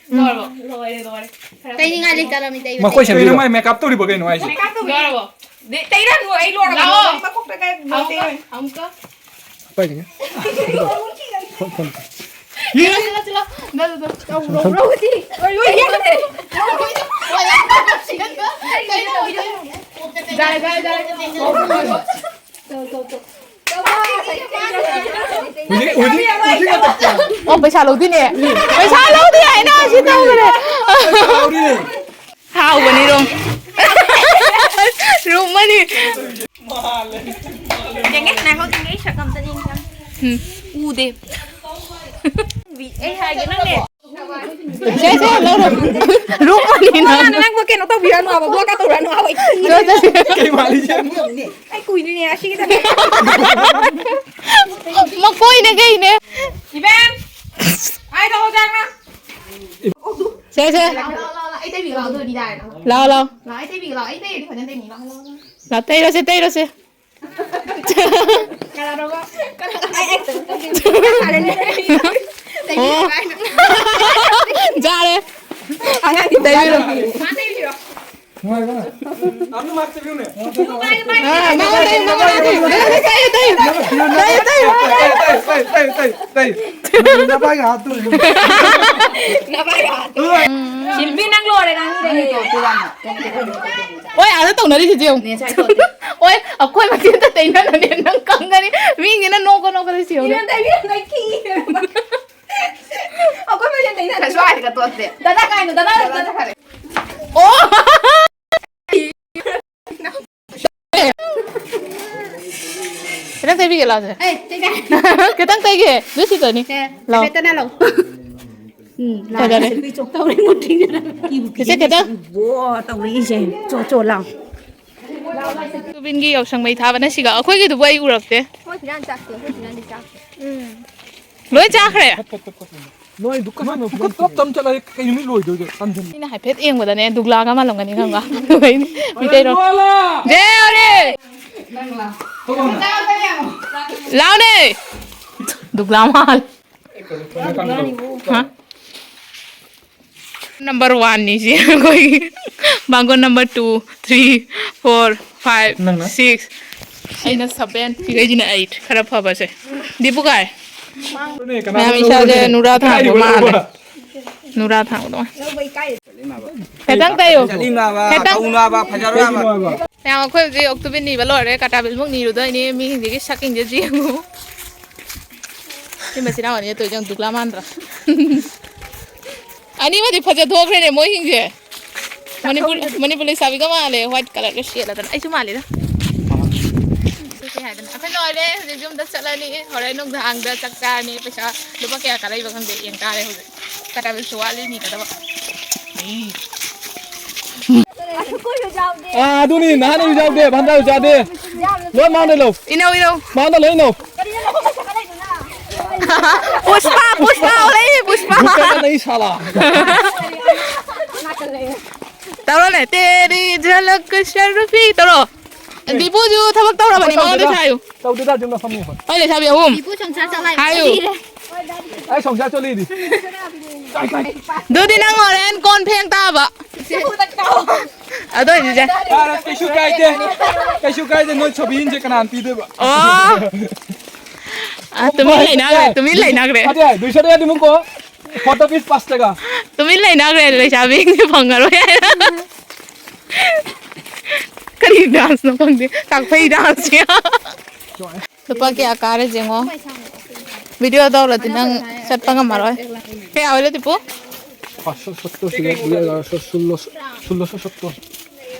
ꯂꯣꯏꯔꯕꯣ? ꯂꯣꯏꯔꯦ, ꯂꯣꯏꯔꯦ꯫ ꯈꯔ ꯇꯩꯅꯤꯡꯉꯥꯏ ꯂꯩꯇꯔꯝꯃꯤ, ꯇꯩꯕ, ꯃꯈꯣꯏ ꯇꯩꯕ꯫ ꯁꯦꯝꯕꯤꯔꯣ꯫ ꯀꯩꯅꯣ ꯃꯥꯏ ꯃꯦꯀꯞ ꯇꯧꯔꯤꯕꯣ ꯀꯩꯅꯣ ꯍꯥꯏꯁꯦ? ꯃꯦꯀꯞ ꯇꯧꯕꯤꯔꯣ꯫ ꯂꯣꯏꯔꯕꯣ? ꯗꯦ-, ꯇꯩꯔꯅꯨ, ꯑꯩ ꯂꯣꯏꯔꯕꯣ? ꯂꯥꯛꯑꯣ꯫ ꯃꯀꯣꯛꯇ ꯀꯩ ꯑꯃꯨꯛꯀ, ꯇꯩꯔꯣꯏ꯫ ꯑꯃꯨꯛꯀ꯫ ꯄꯥꯏꯔꯤꯉꯩ꯫ Phone, phone. ꯌꯦ, ꯆꯠꯂꯣ, ꯆꯠꯂꯣ꯫ ꯅꯪ, ꯅꯪ, ꯇꯧꯔꯣ꯫ ꯁꯨꯝ, ꯁꯨꯝ꯫ ꯌꯥꯔꯦ, ꯌꯥꯔꯦ, ꯌꯥꯔꯦ꯫ ꯇꯧ, ꯇꯧ, ꯇꯧ꯫ ꯍꯧꯖꯤꯛ, ꯍꯧꯖꯤꯛ ꯉꯥꯛꯇ꯫ ꯑꯣ, ꯄꯩꯁꯥ ꯂꯧꯗꯣꯏꯅꯦ꯫ ꯄꯩꯁꯥ ꯂꯧꯗꯦ ꯍꯥꯏꯅ ꯁꯤ ꯇꯧꯈ꯭ꯔꯦ꯫ ꯍꯥꯎꯕꯅꯤ ꯔꯣꯝ꯫ ꯔꯣꯝꯃꯅꯤ꯫ ꯌꯦꯡꯒꯦ, ꯉꯥꯏꯈꯣ, ꯌꯦꯡꯒꯦ, ꯑꯩ ꯁꯛ ꯑꯝꯇ ꯌꯦꯡꯒꯦ꯫ ꯎꯝ꯫ ꯎꯗꯦ꯫ ꯑꯩ ꯍꯥꯏꯒꯦ, ꯅꯪꯅꯦ꯫ ꯁꯦ, ꯁꯦ, ꯂꯧꯔꯣ꯫ ꯔꯣꯝꯃꯅꯤ ꯅꯪ꯫ ꯅꯪꯕꯨ ꯀꯩꯅꯣ ꯇꯧꯕꯤꯔꯅꯨ ꯍꯥꯏꯕ, block ꯀ ꯇꯧꯔꯅꯨ ꯍꯥꯏꯕ, ꯑꯩ ꯀꯤꯔꯦ꯫ ꯆꯠꯂꯣ, ꯆꯠꯂꯣ꯫ ꯀꯩ ꯃꯥꯜꯂꯤꯁꯦ? ꯑꯩ ꯀꯨꯏꯗꯣꯏꯅꯦ ꯑꯁꯤꯒꯤꯗꯃꯛ꯫ ꯃꯀꯣꯏꯅ ꯀꯩꯅꯦ꯫ ꯏꯕꯦꯝ! ꯑꯩ ꯇꯧꯍꯧꯗ꯭ꯔꯦ ꯑꯉꯥꯡ꯫ ꯁꯦ, ꯁꯦ꯫ ꯂꯥꯛꯑꯣ, ꯂꯥꯛꯑꯣ, ꯂꯥꯛꯑꯣ, ꯑꯩ ꯇꯩꯕꯤꯒꯦ ꯂꯥꯛꯑꯣ, ꯑꯗꯨ ꯑꯣꯏꯔꯗꯤ ꯌꯥꯔꯦ, ꯂꯥꯛꯑꯣ꯫ ꯂꯥꯛꯑꯣ, ꯂꯥꯛꯑꯣ꯫ ꯂꯥꯛꯑꯣ, ꯑꯩ ꯇꯩꯕꯤꯒꯦ ꯂꯥꯛꯑꯣ, ꯑꯩ ꯇꯩꯔꯗꯤ ꯐꯖꯅ ꯇꯩꯅꯤ, ꯂꯥꯛꯑꯣ, ꯂꯥꯛꯑꯣ, ꯂꯥꯛꯑꯣ꯫ ꯂꯥꯛꯑꯣ, ꯇꯩꯔꯣꯁꯦ, ꯇꯩꯔꯣꯁꯦ꯫ ꯀꯅꯥꯅꯣꯕ? ꯀꯅꯥ, ꯑꯩ, ꯑꯩ, ꯇꯩꯕꯤꯒꯦ ꯑꯣ꯫ ꯍꯥꯏꯅ꯫ ꯌꯥꯔꯦ꯫ ꯑꯉꯥꯡꯗꯤ ꯇꯩꯕꯤꯔꯣ꯫ ꯃꯥ ꯇꯩꯕꯤꯔꯣ꯫ ꯅꯨꯡꯉꯥꯏꯕ꯭ꯔꯥ? ꯑꯝꯇ ꯃꯥꯛꯁ ꯄꯤꯌꯨꯅꯦ꯫ ꯑꯥ, ꯃꯉꯣꯟꯗ ꯇꯩꯌꯨ, ꯃꯉꯣꯟꯗ ꯇꯩꯌꯨ꯫ ꯇꯩꯌꯨ, ꯇꯩꯌꯨ, ꯇꯩꯌꯨ꯫ ꯇꯩꯌꯨ, ꯇꯩꯌꯨ꯫ ꯇꯩꯌꯨ, ꯇꯩꯌꯨ, ꯇꯩꯌꯨ, ꯇꯩꯌꯨ꯫ ꯅꯄꯥꯏꯒ ꯍꯥꯠꯇꯣꯔꯦ꯫ ꯅꯄꯥꯏꯒ ꯍꯥꯠꯇꯣꯔꯦ꯫ ꯁꯤꯜꯄꯤ, ꯅꯪ ꯂꯣꯏꯔꯦ, ꯅꯪ ꯃꯤꯗꯩ ꯇꯣꯛ꯫ ꯑꯣꯏ, ꯑꯥꯗ ꯇꯧꯅꯔꯤꯁꯤꯗꯤ ꯌꯦꯡꯉꯨ꯫ ꯅꯦ, ꯁ꯭ꯋꯥꯏ ꯇꯣꯛ꯫ ꯑꯣꯏ, ꯑꯩꯈꯣꯏ ꯃꯁꯦꯟꯗ ꯇꯩꯅꯅꯅꯦ, ꯅꯪ ꯈꯪꯒꯅꯤ꯫ ꯃꯤꯁꯤꯅ ꯅꯣꯛꯀ ꯅꯣꯛꯀꯗꯣꯏꯁꯤ ꯌꯦꯡꯉꯨ꯫ ꯏꯕꯦꯝ, ꯇꯩꯕꯤꯔꯣ, ꯅꯪ ꯈꯤꯡꯉꯤ ꯏꯕꯦꯝ꯫ ꯑꯩꯈꯣꯏ ꯃꯁꯦꯟ ꯇꯩꯅꯅ꯫ ꯀꯩꯁꯨ ꯍꯥꯏꯗꯦ, ꯀꯠꯇꯣꯛꯇꯦ꯫ ꯗꯗꯥ ꯀꯥꯏꯅꯣ, ꯗꯗꯥ, ꯗꯗꯥ ꯆꯠꯈ꯭ꯔꯦ꯫ ꯑꯣ! ꯈꯤꯇꯪ ꯇꯩꯕꯤꯒꯦ ꯂꯥꯎꯁꯦ꯫ ꯑꯦ, ꯇꯩꯒꯦ꯫ ꯈꯤꯇꯪ ꯇꯩꯒꯦ꯫ ꯑꯗꯨ ꯁꯤꯗꯅꯤ꯫ ꯁꯦ, ꯂꯥꯎ꯫ ꯍꯥꯏꯐꯦꯠꯇꯅ ꯂꯥꯎ꯫ ꯎꯝ, ꯂꯥꯎ꯫ ꯐꯖꯔꯦ꯫ ꯆꯤꯆꯦ, ꯈꯤꯇꯪ꯫ ꯕꯣ ꯇꯧꯔꯛꯏꯁꯦ꯫ ꯆꯣ, ꯆꯣ ꯂꯥꯎ꯫ ꯇꯨꯕꯤꯟꯒꯤ ꯌꯥꯎꯁꯪ ꯃꯩ ꯊꯥꯕꯅ ꯁꯤꯒ꯫ ꯑꯩꯈꯣꯏꯒꯤꯗꯨꯕꯨ ꯑꯩ ꯎꯔꯛꯇꯦ꯫ ꯑꯩꯈꯣꯏ ꯐꯤꯔꯥꯟ ꯆꯥꯛꯇꯦ, ꯑꯩꯈꯣꯏ ꯐꯤꯔꯥꯟꯗꯤ ꯆꯥꯛꯇꯦ꯫ ꯎꯝ꯫ ꯂꯣꯏ ꯆꯥꯈ꯭ꯔꯦ? ꯅꯣꯏ ꯗꯨꯀꯥꯟ ꯄꯨꯡꯀꯞ ꯇꯞ ꯇꯞ ꯆꯠꯂꯗꯤ ꯀꯩ ꯅꯨꯃꯤꯠ ꯂꯣꯏꯗꯣꯏꯁꯦ? ꯇꯟꯁꯤꯜꯂꯦ꯫ ꯑꯩꯅ ꯍꯥꯏꯐꯦꯠ ꯌꯦꯡꯕꯗ ꯗꯨꯒ꯭ꯂꯥꯒ ꯃꯥꯜꯂꯝꯒꯅꯤ ꯈꯪꯕ꯭ꯔꯥ? ꯃꯤꯇꯩꯔꯣ? ꯖꯦ ꯑꯣꯔꯦ! ꯂꯥꯎꯅꯦ! ꯗꯨꯒ꯭ꯂꯥ ꯃꯥꯜ꯫ ꯍꯥ? ꯅꯝꯕꯔ ꯋꯥꯟꯅꯤ ꯁꯤ ꯑꯩꯈꯣꯏꯒꯤ꯫ ꯃꯥꯡꯒꯣꯟ number two, three, four, five, ꯅꯪꯅ? ꯁꯤꯛꯁ꯫ ꯑꯩꯅ ꯁꯚꯦꯟ꯫ ꯁꯤꯈꯩꯁꯤꯅ ꯑꯩꯠ꯫ ꯈꯔ ꯐꯕꯁꯦ꯫ ꯗꯤꯄꯨ ꯀꯥꯏ? ꯀꯅꯥꯅꯣ ꯃꯌꯥꯝ ꯏꯁꯥꯁꯦ ꯂꯧꯔꯤꯁꯦ? ꯅꯨꯔꯥ ꯊꯥꯡꯕ ꯀꯥꯏꯗꯩꯅꯣ ꯃꯥꯜꯂꯦ꯫ ꯂꯧꯕ? ꯅꯨꯔꯥ ꯊꯥꯡꯕꯗꯣ꯫ ꯈꯤꯇꯪ ꯇꯩꯌꯨ꯫ ꯆꯠꯂꯤꯃꯕ, ꯈꯤꯇꯪ꯫ ꯇꯧꯅꯕ, ꯐꯖꯔꯣꯏꯕ꯫ ꯀꯩꯒꯤꯅꯣ ꯍꯥꯏꯕ? ꯃꯌꯥꯝ ꯑꯩꯈꯣꯏ ꯍꯧꯖꯤꯛ ꯑꯣꯛꯇꯨꯕꯤ ꯅꯤꯕ ꯂꯣꯏꯔꯦ꯫ ꯀꯥꯇꯥ ꯕꯤꯜꯃꯨꯛ ꯅꯤꯔꯨꯗꯣꯏꯅꯦ꯫ ꯃꯤꯁꯤꯡꯁꯤꯒꯤ ꯁꯛꯁꯤꯡꯁꯦ ꯌꯦꯡꯉꯨ꯫ ꯁꯤ ꯃꯆꯤꯟ ꯃꯅꯥꯎ ꯑꯅꯤ ꯇꯧꯔꯤꯁꯦ ꯌꯥꯝ ꯗꯨꯛꯂꯥ ꯃꯥꯟꯗ꯭ꯔꯥ? ꯑꯅꯤꯃꯗꯤ ꯐꯖꯊꯣꯛꯈ꯭ꯔꯦꯅꯦ ꯃꯣꯏꯁꯤꯡꯁꯦ꯫ ꯃꯅꯤꯄꯨꯔ, ꯃꯅꯤꯄꯨꯔ ꯂꯩꯁꯥꯕꯤꯒ ꯃꯥꯜꯂꯦ, white colourꯒ ꯁꯦꯠꯂꯗꯅ꯫ ꯑꯩꯁꯨ ꯃꯥꯜꯂꯤꯗ꯫ ꯁꯤ ꯀꯩ ꯍꯥꯏꯗꯅꯣ? ꯑꯩꯈꯣꯏ ꯂꯣꯏꯔꯦ, ꯍꯧꯖꯤꯛ ꯌꯨꯝꯗ ꯆꯠꯂꯅꯤ꯫ ꯍꯣꯔꯦꯟ ꯅꯨꯡꯗꯥꯡꯗ ꯆꯥꯛ ꯆꯥꯔꯅꯤ꯫ ꯄꯩꯁꯥ ꯂꯨꯄꯥ ꯀꯌꯥ ꯀꯥꯔꯛꯏꯕ ꯈꯪꯗꯦ, ꯌꯦꯡ ꯇꯥꯔꯦ ꯍꯧꯖꯤꯛ꯫ ꯀꯇꯥꯕꯤꯜꯁꯨ ꯋꯥꯠꯂꯤ ꯅꯤꯒꯗꯕ꯫ ꯑꯥ, ꯑꯗꯨꯅꯤ, ꯅꯍꯥꯟ ꯑꯩꯁꯨ ꯌꯥꯎꯗꯦ, ꯚꯥꯟꯗꯥꯔꯁꯨ ꯌꯥꯗꯦ꯫ ꯂꯣꯏ ꯃꯥꯡꯗ ꯂꯧ꯫ ꯏꯅꯧ, ꯏꯅꯧ꯫ ꯃꯥꯡꯗ ꯂꯣꯏ ꯏꯅꯧ꯫ ꯄꯨꯁꯄꯥ, ꯄꯨꯁꯄꯥ, ꯍꯧꯔꯛꯏ, ꯄꯨꯁꯄꯥ꯫ ꯒꯨꯠꯇ ꯀꯟꯅ ꯏ ꯁꯥꯂꯥ꯫ ꯇꯧꯔꯣꯅꯦ, ꯇꯦꯔꯤ ꯖꯂꯛ ꯁꯔꯨꯐꯤ ꯇꯧꯔꯣ꯫ ꯗꯤꯄꯨꯁꯨ ꯊꯕꯛ ꯇꯧꯔꯕꯅꯤ, ꯃꯉꯣꯟꯗ ꯇꯧꯗꯦꯗ꯫ ꯁꯥꯏꯌꯨ꯫ ꯇꯧꯗꯦꯗ, ꯌꯨꯝꯗ ꯐꯝꯃꯤ ꯑꯩꯈꯣꯏ꯫ ꯍꯣꯏ, ꯂꯩꯁꯥꯕꯤ ꯑꯍꯨꯝ꯫ ꯗꯤꯄꯨ ꯁꯪꯁꯥꯔ ꯆꯂꯥꯏ꯫ ꯍꯥꯏꯌꯨ꯫ ꯑꯩ ꯁꯪꯁꯥꯔ ꯆꯠꯂꯤꯗꯤ꯫ ꯑꯗꯨꯗꯤ ꯅꯪ ꯍꯣꯔꯦꯟ ꯀꯣꯟ ꯐꯦꯡ ꯇꯥꯕ꯫ ꯑꯗꯨ ꯑꯣꯏꯗꯤ ꯁꯦ꯫ ꯌꯥꯔꯦ, ꯀꯩꯁꯨ ꯀꯥꯏꯗꯦ꯫ ꯀꯩꯁꯨ ꯀꯥꯏꯗꯦ, ꯅꯣꯏ ꯁꯣꯕꯤꯟꯁꯦ ꯀꯅꯥꯅ ꯄꯤꯗꯣꯏꯕ? ꯑꯣ꯫ ꯑ, ꯇꯨꯃꯤꯟ ꯂꯩꯅꯈ꯭ꯔꯦ, ꯇꯨꯃꯤꯟ ꯂꯩꯅꯈ꯭ꯔꯦ꯫ ꯑꯗꯦ, ꯗꯨꯏꯁꯣ ꯇꯥꯀꯥ ꯗꯤꯃꯨꯀꯣ, ꯐꯣꯔꯇꯤ ꯄꯤꯁ ꯄꯥꯁ ꯇꯥꯀꯥ꯫ ꯇꯨꯃꯤꯟ ꯂꯩꯅꯈ꯭ꯔꯦ, ꯂꯩꯁꯥꯕꯤꯁꯤꯡꯁꯦ ꯐꯪꯉꯔꯣꯏ ꯍꯥꯏꯅ꯫ ꯀꯔꯤ dance ꯅꯣ ꯈꯪꯗꯦ, ꯀꯥꯛꯐꯩ dance ꯁꯦ꯫ ꯂꯨꯄꯥ ꯀꯌꯥ ꯀꯥꯔꯦ ꯌꯦꯡꯉꯣ꯫ Video ꯇꯧꯔꯗꯤ ꯅꯪ ꯆꯠꯄ ꯉꯝꯃꯔꯣꯏ꯫ ꯀꯌꯥ ꯑꯣꯏꯔꯦ, ꯗꯤꯄꯨ? ꯄꯥꯁꯁꯣ ꯁꯠꯇꯔ ꯁꯤꯗ ꯂꯩꯔꯦ, ꯁꯣ-, ꯁꯣꯂꯣꯁꯣ, ꯁꯣꯂꯣꯁꯣ ꯁꯠꯇꯔ꯫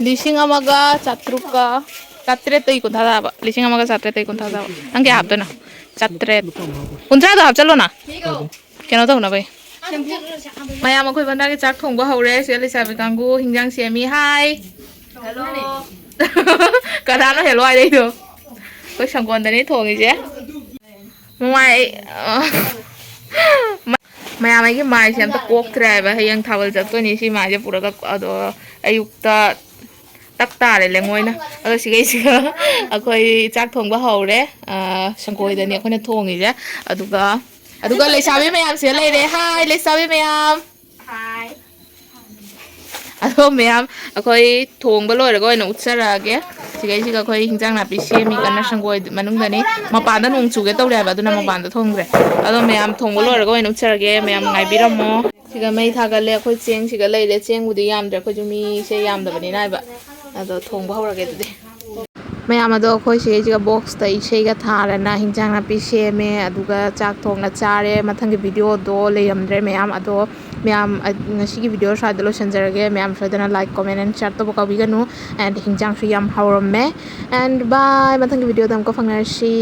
ꯂꯤꯁꯤꯡ ꯑꯃꯒ ꯆꯥꯇ꯭ꯔꯨꯛꯀ ꯆꯥꯇ꯭ꯔꯦꯠꯇꯒꯤ ꯀꯨꯟꯊ꯭ꯔꯥ ꯇꯥꯕ꯫ ꯂꯤꯁꯤꯡ ꯑꯃꯒ ꯆꯥꯇ꯭ꯔꯦꯠꯇꯒꯤ ꯀꯨꯟꯊ꯭ꯔꯥ ꯇꯥꯕ꯫ ꯅꯪ ꯀꯌꯥ ꯍꯥꯞꯇꯣꯏꯅꯣ? ꯆꯥꯇ꯭ꯔꯦꯠ꯫ ꯂꯨꯄꯥ ꯑꯃ ꯍꯥꯞꯄꯣ꯫ ꯀꯨꯟꯊ꯭ꯔꯥꯗꯣ ꯍꯥꯞꯆꯜꯂꯣꯅ꯫ ꯀꯩꯅꯣ ꯇꯧꯅꯕꯩ꯫ ꯃꯌꯥꯝ, ꯑꯩꯈꯣꯏ ꯚꯟꯗꯥꯒꯤ ꯆꯥꯛ ꯊꯣꯡꯕ ꯍꯧꯔꯦ꯫ ꯁꯤꯗ ꯂꯩꯁꯥꯕꯤ ꯀꯥꯡꯕꯨ ꯍꯤꯟꯖꯥꯡ ꯁꯦꯝꯃꯤ꯫ ꯍꯥꯏ꯫ ꯍꯜꯂꯣ꯫ ꯀꯅꯥꯅꯣ ꯍꯦꯜꯂꯣ ꯍꯥꯏꯔꯛꯏꯗꯣ? ꯑꯩꯈꯣꯏ ꯁꯪꯒꯣꯟꯗꯅꯦ ꯊꯣꯡꯉꯤꯁꯦ꯫ ꯃꯃꯥꯏ, ꯑ, ꯃ-, ꯃꯌꯥꯝ, ꯑꯩꯒꯤ ꯃꯥꯏꯁꯦ ꯑꯝꯇ ꯀꯣꯛꯇ꯭ꯔꯦ ꯍꯥꯏꯕ꯫ ꯍꯌꯦꯡ ꯊꯥꯕꯜ ꯆꯠꯇꯣꯏꯅꯤ ꯁꯤ ꯃꯥꯏꯁꯦ ꯄꯨꯔꯒ꯫ ꯑꯗꯣ ꯑꯌꯨꯛꯇ ꯇꯛ ꯇꯥꯔꯦ ꯂꯦꯡꯉꯣꯏꯅ꯫ ꯑꯗꯣ ꯁꯤꯈꯩꯁꯤꯒ ꯑꯩꯈꯣꯏ ꯆꯥꯛ ꯊꯣꯡꯕ ꯍꯧꯔꯦ꯫ ꯑ, ꯁꯪꯒꯣꯏꯗꯅꯤ ꯑꯩꯈꯣꯏꯅ ꯊꯣꯡꯉꯤꯁꯦ꯫ ꯑꯗꯨꯒ, ꯑꯗꯨꯒ ꯂꯩꯁꯥꯕꯤ ꯃꯌꯥꯝꯁꯤꯗ ꯂꯩꯔꯦ꯫ ꯍꯥꯏ, ꯂꯩꯁꯥꯕꯤ ꯃꯌꯥꯝ꯫ ꯍꯥꯏ꯫ ꯑꯗꯣ ꯃꯌꯥꯝ, ꯑꯩꯈꯣꯏ ꯊꯣꯡꯕ ꯂꯣꯏꯔꯒ ꯑꯣꯏꯅ ꯎꯠꯆꯔꯛꯑꯒꯦ꯫ ꯁꯤꯈꯩꯁꯤꯒ ꯑꯩꯈꯣꯏ ꯍꯤꯟꯖꯥꯡ ꯅꯥꯄꯤ ꯁꯦꯝꯃꯤ ꯀꯟꯅ ꯁꯪꯒꯣꯏ ꯃꯅꯨꯡꯗꯅꯤ꯫ ꯃꯄꯥꯟꯗ ꯅꯣꯡ ꯆꯨꯒꯦ ꯇꯧꯔꯦ ꯍꯥꯏꯕ, ꯑꯗꯨꯅ ꯃꯄꯥꯟꯗ ꯊꯣꯡꯗ꯭ꯔꯦ꯫ ꯑꯗꯣ ꯃꯌꯥꯝ ꯊꯣꯡꯕ ꯂꯣꯏꯔꯒ ꯑꯣꯏꯅ ꯎꯠꯆꯔꯒꯦ, ꯃꯌꯥꯝ ꯉꯥꯏꯕꯤꯔꯝꯃꯣ꯫ ꯁꯤꯒ ꯃꯩ ꯊꯥꯒꯠꯂꯦ, ꯑꯩꯈꯣꯏ ꯆꯦꯡꯁꯤꯒ ꯂꯩꯔꯦ꯫ ꯆꯦꯡꯕꯨꯗꯤ ꯌꯥꯝꯗ꯭ꯔꯦ, ꯑꯩꯈꯣꯏꯁꯨ ꯃꯤꯁꯦ ꯌꯥꯝꯗꯕꯅꯤꯅ ꯍꯥꯏꯕ꯫ ꯑꯗꯣ ꯊꯣꯡꯕ ꯍꯧꯔꯒꯦ ꯑꯗꯨꯗꯤ꯫ ꯃꯌꯥꯝ ꯑꯗꯣ ꯑꯩꯈꯣꯏ ꯁꯤꯒꯩꯁꯤꯒ ꯕꯣꯛꯁꯇ ꯏꯁꯩꯒ ꯊꯥꯔꯅ ꯍꯤꯟꯖꯥꯡ ꯅꯥꯄꯤ ꯁꯦꯝꯃꯦ, ꯑꯗꯨꯒ ꯆꯥꯛ ꯊꯣꯡꯅ ꯆꯥꯔꯦ꯫ ꯃꯊꯪꯒꯤ ꯚꯤꯗꯤꯑꯣꯗꯣ ꯂꯩꯔꯝꯗ꯭ꯔꯦ ꯃꯌꯥꯝ꯫ ꯑꯗꯣ ꯃꯌꯥꯝ, ꯑ, ꯉꯁꯤꯒꯤ ꯚꯤꯗꯤꯑꯣ ꯁ꯭ꯋꯥꯏꯗ ꯂꯣꯏꯁꯤꯟꯖꯔꯒꯦ꯫ ꯃꯌꯥꯝ ꯁꯣꯏꯗꯅ like, comment and share ꯇꯧꯕ ꯀꯥꯎꯕꯤꯒꯅꯨ꯫ And ꯍꯤꯟꯖꯥꯡꯁꯨ ꯌꯥꯝ ꯍꯥꯎꯔꯝꯃꯦ꯫ And bye, ꯃꯊꯪꯒꯤ ꯚꯤꯗꯤꯑꯣꯗ ꯑꯃꯨꯛꯀ ꯐꯪꯅꯔꯁꯤ꯫